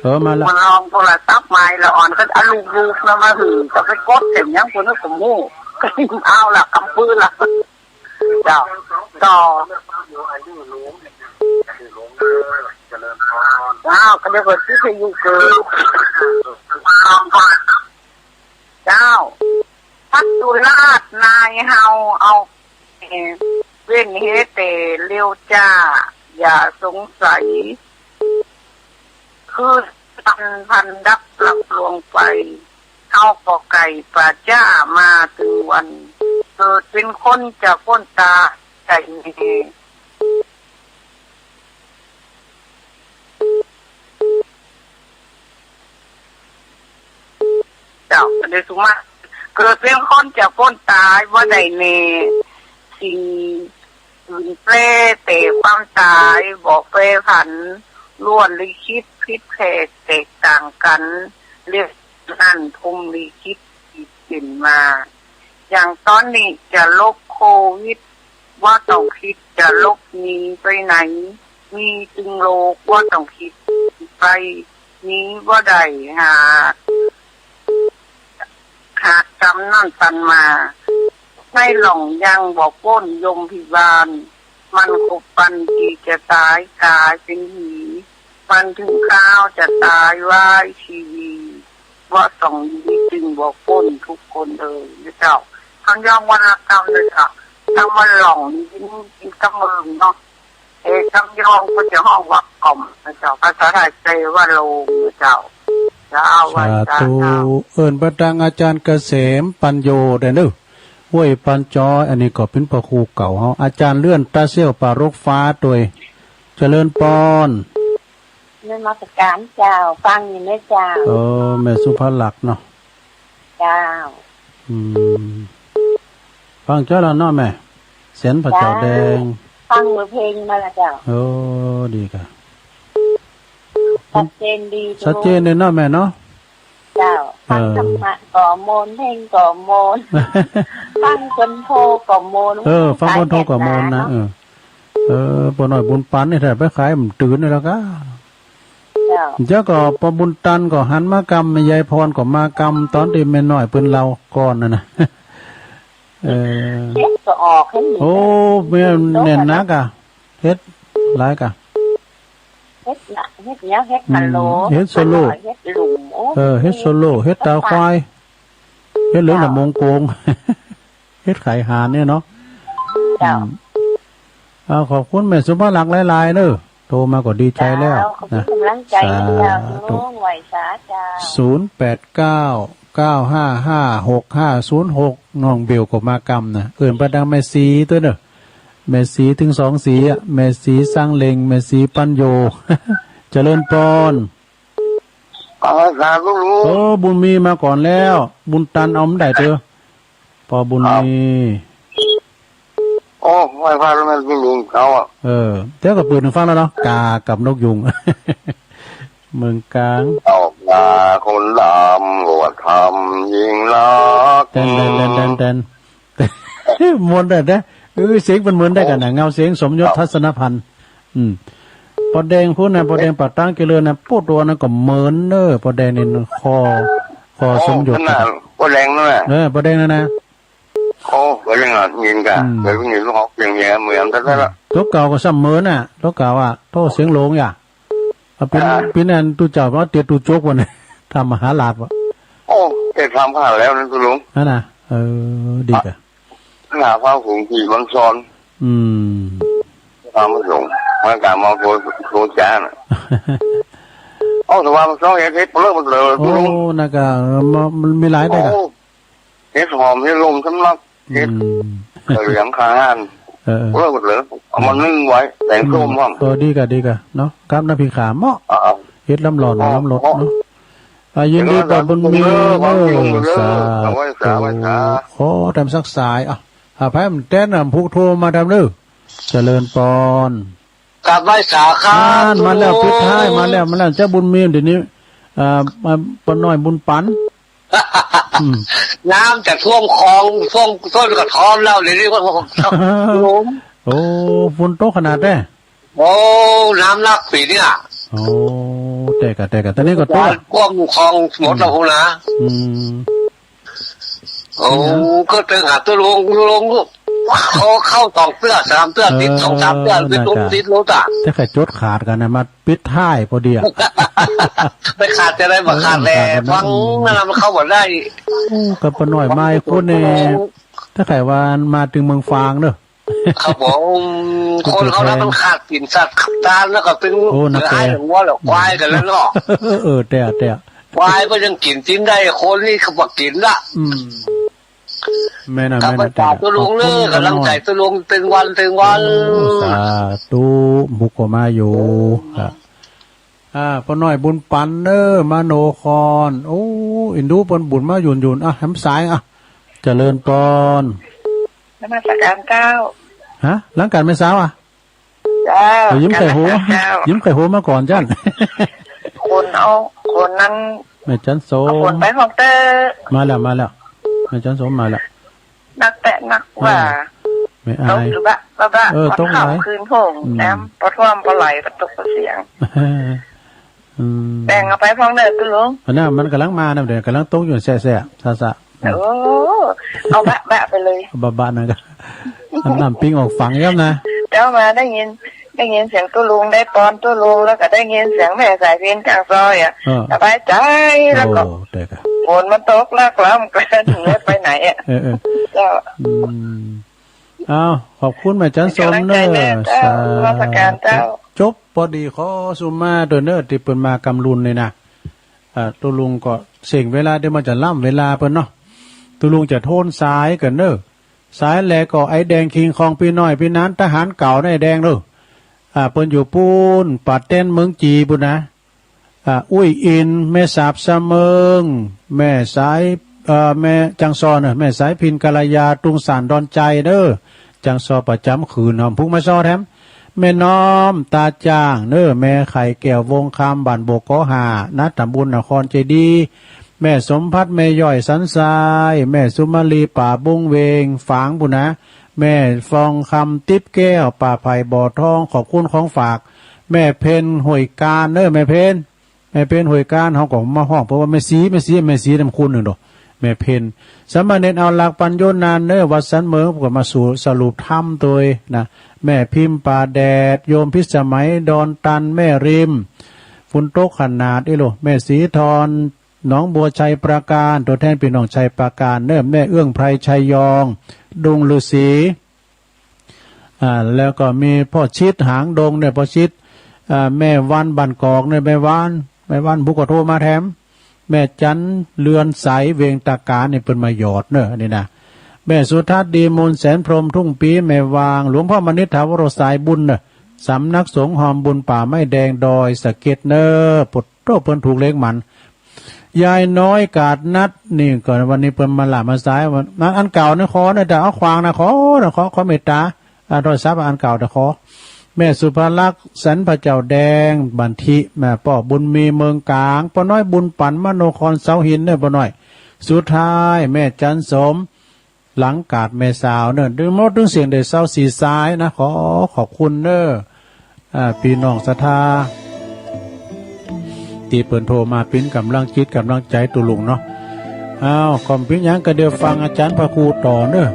เออ มาละ มันลองโทรศัพท์ใหม่ละอ่อน ก็เอาลูกๆนะมาหื้อ ก็ไปกดเสียงยังคนนั้นก็มู้ เอาละ กำปืนละ เจ้า ต่อ อ้าว ก็เดี๋ยวก่อน ที่จะอยู่เกิน เจ้า พักตุลาชนายเฮา เอา เว้นเฮแต่เร็วจ้า อย่าสงสัย คือพันพันดับหลับลวงไป เฮาก็ไก่ป่าจ้ามาถึงวัน เกิดเป็นคนจากคนตาไก่แน่ เจ้า เดี๋ยวสุมา เกิดเป็นคนจากคนตายบ่ได้แน่ สิ่งอื่นแปลแต่ความตายบ่แปรผัน ล้วนลิขิตผิดแผกแตกต่างกัน เรียกนั้นพรหมลิขิตที่เป็นมา อย่างตอนนี้จะลบโควิด บ่ต้องคิดจะหลบหนีไปไหน มีจึงโลก บ่ต้องคิดไปหนีบ่ได้ หาก หากกรรมนั้นตันมา ในหล่องยังบ่พ้นยมพิบาล มันคบปันที่จะตายกลายเป็นผี มันถึงคราวจะตายว้ายชีวี บ่ต้องหนีจึงบ่พ้นทุกคนเอ่ย นะเจ้า คำย้อนวรรณกรรมเลยเจ้า คำว่าหล่องนี่เป็น เป็นคำเมืองเนาะ เอ่อ คำย้อนก็จะฮ้องว่ากล่อม นะเจ้า ภาษาไทยแปลว่าโลม นะเจ้า เจ้า ไหว้สา สาธุ เจ้า เอิ้นไปตางอาจารย์เกษมปัญโญได้เนอะ ห้วยปันจอย อันนี้ก็เป็นพระครูเก่าเฮา อาจารย์เลื่อนตาเสี้ยวป่ารกฟ้าตวย เจริญปอน นมัสการเจ้า ฟังอยู่นะเจ้า เออ แม่สุภลักษณ์เนาะ เจ้า อืม ฟังเจ้าแล้วเนาะแม่ เสียงพระเจ้าแดง ฟังเมื่อเพลงมาละเจ้า โอ้ ดีค่ะ ชัดเจนดี ชัดเจนเลยเนาะแม่เนาะ เจ้า ฟัง เออ ธรรมะก็โมน เพลงก็โมน ฟังคนโทรก็โมน เออ ฟังคนโทรก็โมนนะ เออ เออ ป้าน้อยบุญปันนี่ถ้าไปขายมันตื่นเลยแล้วก็ เจ้า เจ้าก็ป้อบุญตันก็หันมากำ แม่ยายพรก็มากำ ตอนที่แม่น้อยเปิ้นเล่าก่อนนั่นนะ เออ เฮ็ดก็ออกให้หมด โอ้ แม่นแน่นนักอะ เฮ็ดหลายกะ เฮ็ดละ เฮ็ดหยัง เฮ็ด อืม พะโล้ เฮ็ดโซโล่ เฮ็ดหลุม โอ้ เออ เฮ็ดโซโล่ เฮ็ดตาควาย เฮ็ดเหลือง เจ้า น่ะมงโกง เฮ็ดขายอาหารเนี่ยเนาะ เจ้า อืม เอา ขอบคุณแม่สุภาลักษณ์หลายๆ เด้อ โทรมาก็ดีใจแล้ว เจ้า ขอบคุณ นะ กำลังใจ เจ้า สาธุ ไหว้สา เจ้า ศูนย์แปดเก้า เก้าห้าห้า หกห้าศูนย์หก น้องเบลก็มากำนะ เอิ้นไปดังแม่สีตัวเด้อ แม่สีถึงสองสีอะ แม่สีสังเลง แม่สีปัญโย เจริญปอน อ๋อ สาธุลุง โอ้ บุญมีมาก่อนแล้ว บุญตันเอามันได้เถอะ ปอบุญมี โอ้ ไหว้พระแล้วแม่นลุงเขาอะ เออ เดี๋ยวก็เปิดให้ฟังแล้วเนาะ กากับนกยูง เมืองกลาง ออกมาคนดำ ว่าทำยิ่งรัก แตนแตนแตนแตนแตน ม่วนได้เด้อ เออ เสียงมันเหมือนได้กันนะ เงาเสียงสมยศ ทัศนพันธ์ อืม ปอแดงพูดนะ ปอแดงปากตางเจริญนะ พูดตัวนั้นก็เหมือนเนอะ ปอแดงนี่คอ คอสมยศ โอ้ นั่นน่ะ ปอแดงนั่นน่ะ เออ ปอแดงนั่นนะ โอ้ ปอแดงอ่ะ ยินกะ อืม เดี๋ยวนี้ลูกออกเสียงเนี่ยเหมือนกันแล้ว ตัวเก่าก็ซ้ำเหมือนน่ะ ตัวเก่าอ่ะ โทษเสียงหลงอย่า เอาเป็น อ่า เป็นอันตู้เจ้าว่าเตียตู้โจกวันนี้ ทำมหาลาภอ่ะ โอ้ แกทำผ่านแล้วนะคุณลุง นั่นน่ะ เออ ดีกะ หน้าพระหงส์ที่วังซอน อืม พระมาส่ง มาการมาโทร โทรจ้าน่ะ เอ้า แต่ว่ามันสองเอ็ดเอ็ดเลิกหมดเลย โอ้ คุณลุง นั่นกะ เออ มัน มันมีหลายได้กะ โอ้ เห็ดหอม เห็ดลมสำลัก เห็ด อืม กะเหลียง ขางาน เออ เออ เลิกหมดเลย เอามานึ่งไว้ แกงส้มบ้าง เออ ดีกะ ดีกะ เนาะ กับน้ำพริกขาเหมาะ อ่า เห็ดลำร้อน อ๋อ ลำรสเนาะ อ่ะ ยินดีกับบุญมี เออ เออ สาธุ ไหว้สา ไหว้สา ขอแถมสักสาย อ่ะ อ่ะ ไผมันแตนน่ะ ผู้โทรมาแถมเด้อ เจริญปอน กราบไหว้สาครับ อ่าน มาแล้ว ลุง ปิดท้าย มาแล้ว มาแล้ว เจ้าบุญมี เดี๋ยวนี้ อ่า มา ป้าน้อยบุญปัน อืม น้ำจะท่วมคลอง ท่วมต้นกระท้อนแล้ว เดี๋ยวนี้ก็ท่วม โอ้ ฝนตกขนาดแท้ โอ้ น้ำหนักปีเนี่ย โอ้ แต่กะ แต่กะ ตอนนี้ก็ตก ท่วมคลองหมดแล้วนะ อืม โอ้ ก็ไปหาตัวลง ลง เขาเข้าสองเตื้อสามเตื้อติด เออ สองสามเตื้อ นั่น ติดลง น่ะ ติดลงอ่ะ แต่ใครจดขาดกันนะ มาปิดท้ายพอดีอ่ะ ไปขาดจะได้มาขาดแหละ เออ ขาดกันนะ ฟังนั่นน่ะมันเข้าบ่ได้ โอ้ กับป้าน้อยมาอีกคนนี่ ถ้าใครว่ามาถึงเมืองฟางเนอะ ครับผม คนเขาแล้วมันขาดกินสัตว์ตานแล้วก็เป็น โอ้ นัก เตะ หัวแล้วควายกันแล้วเนาะ เออ เออ แต่ แต่ ควายก็ยังกินกินได้ คนนี่เขาบอกกินละ อืม แม่นน่ะ ครับ แม่นน่ะ อาจารย์ แต่ ตัวลุงเนอะ ขอบคุณ กำลังใจตัวลุงเป็นวันเป็นวัน โอ้ สาธุ บุกเข้ามาอยู่ ครับ อ่า ป้าน้อยบุญปันเนอะ มโนคร โอ้ อินดูเปิ้นบุญมาหยุ่นๆ อ่ะ แหมสาย อ่ะ เจริญปอน นมัสการเจ้า ฮะ หลังการแม่สาวอ่ะ เจ้า เอา ยิ้มไข่หัว เจ้า ยิ้มไข่หัวมาก่อนจ้าน คนเอา คนนั้น แม่จันสม เอาคนไปห้องเต้อ มาแล้ว มาแล้ว แม่จันสมมาแล้ว นักแตะนักว่า เออ ไม่อาย ตกอยู่บะบะบะ เออ ตกหลาย วันข้ามคืนโพง อืม แอมปอท่วมปอไหลปอตกปอเสียง อืม แบ่งเอาไปพร้อมเด้อตุ๊ลุง อันนั้นมันกำลังมานะ เดี๋ยวกำลังตกอยู่แซ่ๆ ซ่าๆ อืม โอ้ เอาบะบะไปเลย บะบะนั่นก็ อันนั้นปิ้งออกฝังย้ำนะ เจ้ามาได้ยิน ได้ยินเสียงตุ๊ลุง ได้ปอนตุ๊ลุง แล้วก็ได้ยินเสียงแม่สายพิณกลางซอยอะ เออ สบายใจ แล้วก็ โอ้ ได้ครับ ฝนมันตกลากล้ำกัน ไม่ไปไหนอะ เออ เออ เจ้า อืม เอา ขอบคุณแม่จันสมเนอะ เป็นกำลังใจแม่เจ้า สาธุ นมัสการเจ้า จบพอดี ขอสุมาด้วยเนอะ ที่เปิ้นมากำลุนนี่นะ อ่า ตุ๊ลุงก็เสี่ยงเวลา เดี๋ยวมันจะล้ำเวลาเปิ้นเนาะ ตุ๊ลุงจะโทนสายกันเนอะ สายแลก็ไอ้แดงคิงคองปี้น้อยปี้นั้น ทหารเก่านะไอ้แดงเนอะ อ่า เปิ้นอยู่ปู๊น ป่าเต็นเมืองจีปู๊นนะ อ่า อุ้ยอิน แม่สาบสะเมิง แม่สาย เอ่อ แม่จันสมเนอะ แม่สายพิณกัลยา ตุงสานดอนใจเนอะ จันสมประจำคืน หอมพุกมาซอแถม แม่น้อมตาจ้างเนอะ แม่ไข่แก้ววงคำ บ้านโบกกอห้า นะ ตำบลนครเจดีย์ แม่สมภัทร แม่ย่อยสันทราย แม่สุมาลี ป่าบุ้งเวง ฝางปู๊นนะ แม่ฟองคำ ติ๊บแก้ว ป่าไผ่บ่อทอง ขอบคุณของฝาก แม่เพ็ญห้วยกาญเนอะ แม่เพ็ญ แม่เพ็ญห้วยกาญ เฮาก็มาฮ้อง เพราะว่าแม่ศรี แม่ศรี แม่ศรีนำคุณหนึ่งดอก แม่เพ็ญ สามเณรเอาหลักปัญโญนานเนอะ วัดสันเมือง ก็มาสู่สรุปธรรมโดยนะ แม่พิมพ์ป่าแดด โยมพิสมัย ดอนตัน แม่ริม ฝนตกขนาดนี้โล แม่ศรีทอน หนองบัวชัยปราการ ตัวแทนพี่น้องชัยปราการเนอะ แม่เอื้องไพร ชัยยอง ดงฤาษี อ่า แล้วก็มีพ่อชิดหางดงเนี่ย พ่อชิด อ่า แม่วันบ้านกอกเนี่ย แม่วัน แม่วันผู้ก็โทรมาแถม แม่จันเรือนใส เวงตาการเนี่ย เปิ้นมาหยอดเนอะ อันนี้นะ แม่สุทัศน์ ดีมูล แสนพรหม ทุ่งปี แม่วาง หลวงพ่อมณิษฐ ถาวโร สายบุญเนอะ สำนักสงฆ์หอมบุญป่าไม้แดง ดอยสะเก็ดเนอะ ปดโต้เปิ้นถูกเลขหมาน ยายน้อยกาดนัด นี่ก่อน วันนี้เปิ้นมาหละมาสาย อัน อันเก่านะขอนะ แต่เอาขวางนะ ขอนะ ขอ ขอเมตตา อ่า โทรศัพท์อันเก่านะขอ แม่สุภลักษณ์ สันพระเจ้าแดง บันทิ แม่ป้อบุญมี เมืองกลาง ป้อน้อยบุญปัน มโนคร เสาหินเนอะ ป้อน้อย สุดท้าย แม่จันสม หลังกาดแม่สาวเนอะ ดึงหมดดึงเสียงได้ซาวสี่สายนะ ขอขอบคุณเนอะ อ่า พี่น้องศรัทธา ที่เปิ้นโทรมาเป็นกำลังจิตกำลังใจตุ๊ลุงเนาะ อ้าว ก่อนปิ้นหยังก็เดี๋ยวฟังอาจารย์พระครูต่อเนอะ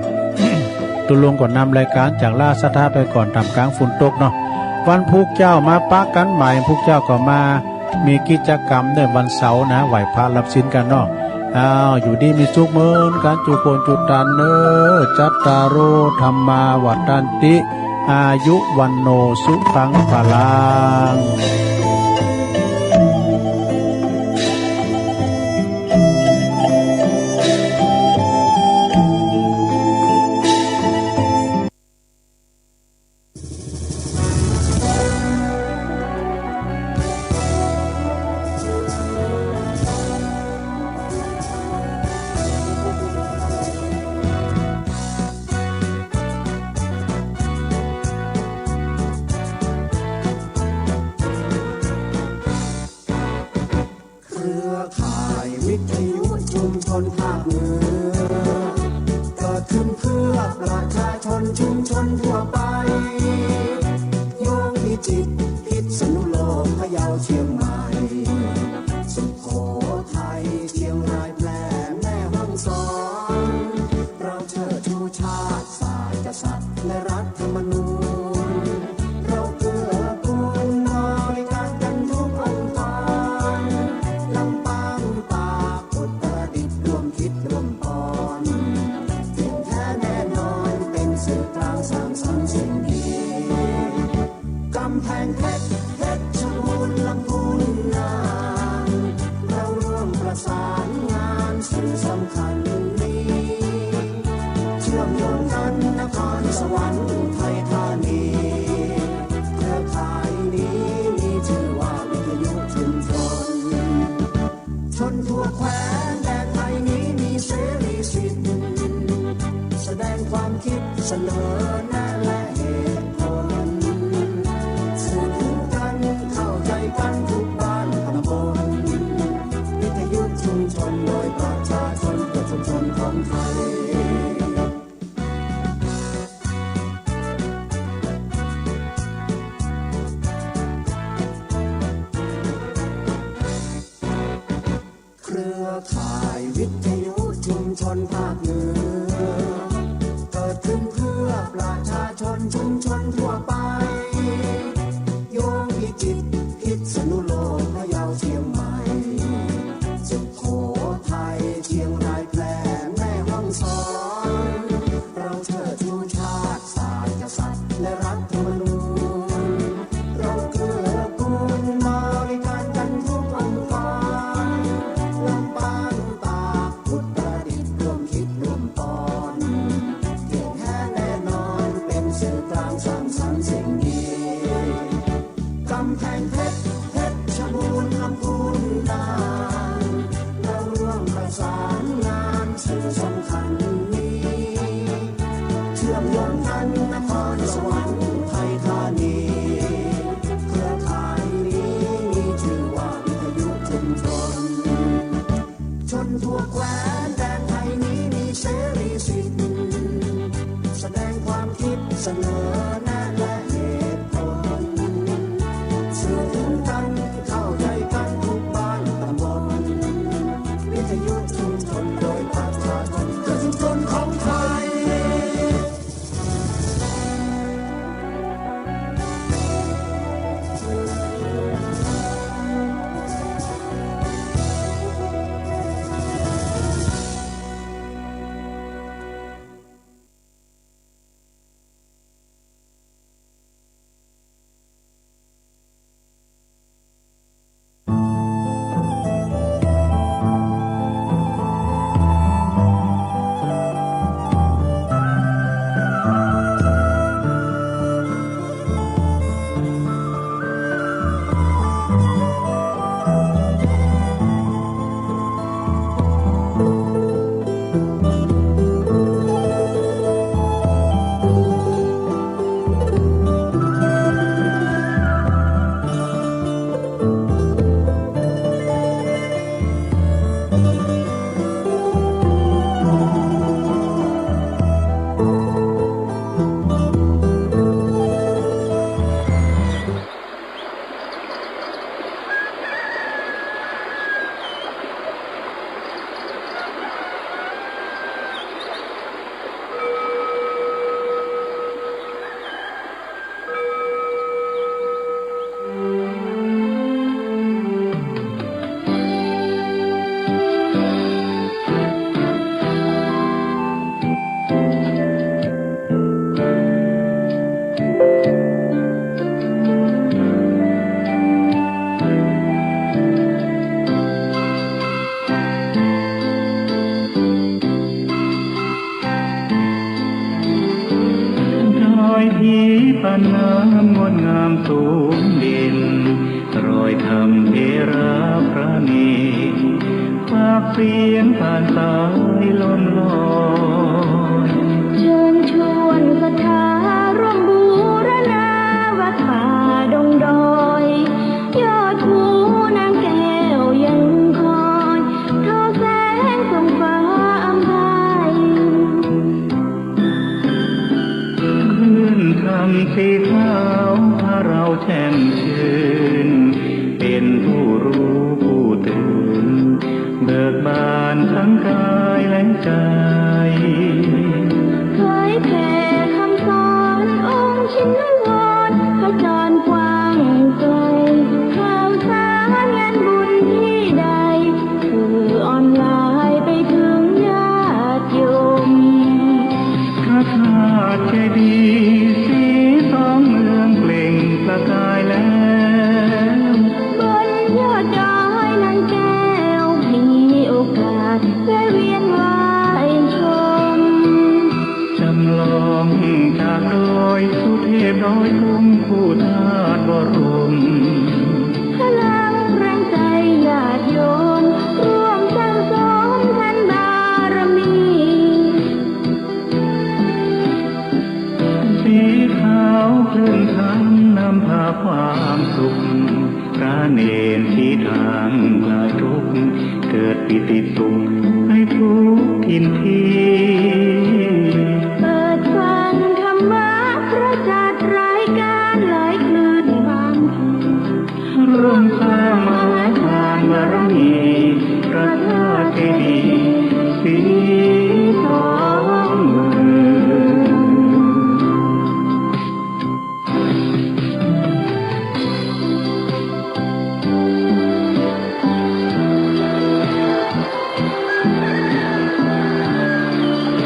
ตุ๊ลุงก็นำรายการจากลาศรัทธาไปก่อน ท่ามกลางฝนตกเนาะ วันพุธเจ้ามาปะกันใหม่ พุธเจ้าก็มา มีกิจกรรมในวันเสาร์นะ ไหว้พระรับศีลกันเนาะ อ้าว อยู่ดีมีสุขเหมือนกัน จุคนจุตันเนอ จัตตาโร ธัมมา วัฑฒันติ อายุ วัณโณ สุขัง พลังเครือข่ายวิทยุชุมชนภาคเหนือ เกิดขึ้นเพื่อประชาชนชุมชนทั่วไป โยงพิจิตร พิษณุโลก พะเยา เชียงใหม่ สุโขทัย เชียงราย แพร่ แม่ฮ่องสอน เราเชิดชูชาติ ศาสตร์กษัตริย์และรัฐธรรมนูญ เราเกื้อกูลบริการกันทุกองค์กร ลำปาง ตาก อุตรดิตถ์ ร่วมคิดร่วมปอน เก่งแท้แน่นอน เป็นสื่อกลางสร้างสรรค์สิ่งดี กำแพงเพชร เพชรบูรณ์ ลำพูน น่าน เราร่วมประสานงานสื่อสำคัญนี้ เชื่อมโยงกันนครสวรรค์ อุทัยธานี เครือข่ายนี้มีชื่อว่าวิทยุชุมชน ชนทั่วแคว้นแดนไทยนี้มีเสรีสิทธิ์ แสดงความคิดเสนอแนะและเหตุผล คุณนาง เราร่วมประสานงานสิ่งสำคัญนี้ เชื่อมโยงทั้งนครสวรรค์อุทัยธานี เครือข่ายนี้มีชื่อว่าวิทยุชุมชน ชนทั่วแคว้นแดนไทยนี้มีเสรีสิทธิ์ แสดงความคิดเสนอแนะและเหตุผล สื่อถึงกันเข้าใจกันทุกบ้านตำบล วิทยุชุมชนโดยประชาชน ชุมชนของไทย ดอยผีผาน้ำงดงามสูงเด่น รอยธรรมเถระพระเนร ปากเสียงผ่านสายลมลอย เชิญชวนศรัทธาร่วมบูรณาวัดป่าดงดอย ยอดภูนางแก้วยังคอย ทอแสงส่องฟ้าอำไพ คลื่นธรรมสีขาวพาเราแช่มชื่น เป็นผู้รู้ผู้ตื่น เบิกบานทั้งกายและใจ เผยแผ่คำสอนองค์ชินวร ขจรกว้างไกล ข่าวสารงานบุญที่ใด สื่อออนไลน์ไปถึงญาติโยม พระธาตุเจดีย์สีทองเมืองเปล่งประกายแล้ว บนยอดดอยนางแก้ว มีโอกาสแวะเวียนไหว้ชม จำลองจากดอยสุเทพดอยตุง ผู้ธาตุบรม พลังแรงใจญาติโยม ร่วมสั่งสมทานบารมี สีขาวคลื่นธรรมนำพาความสุข พระเนรชี้ทางคลายทุกข์ เกิดปีติสุขให้ทุกถิ่นที่ เปิดฟังธรรมะพระจัดรายการหลายคลื่นบาง ร่วมสร้างมหาทานบารมี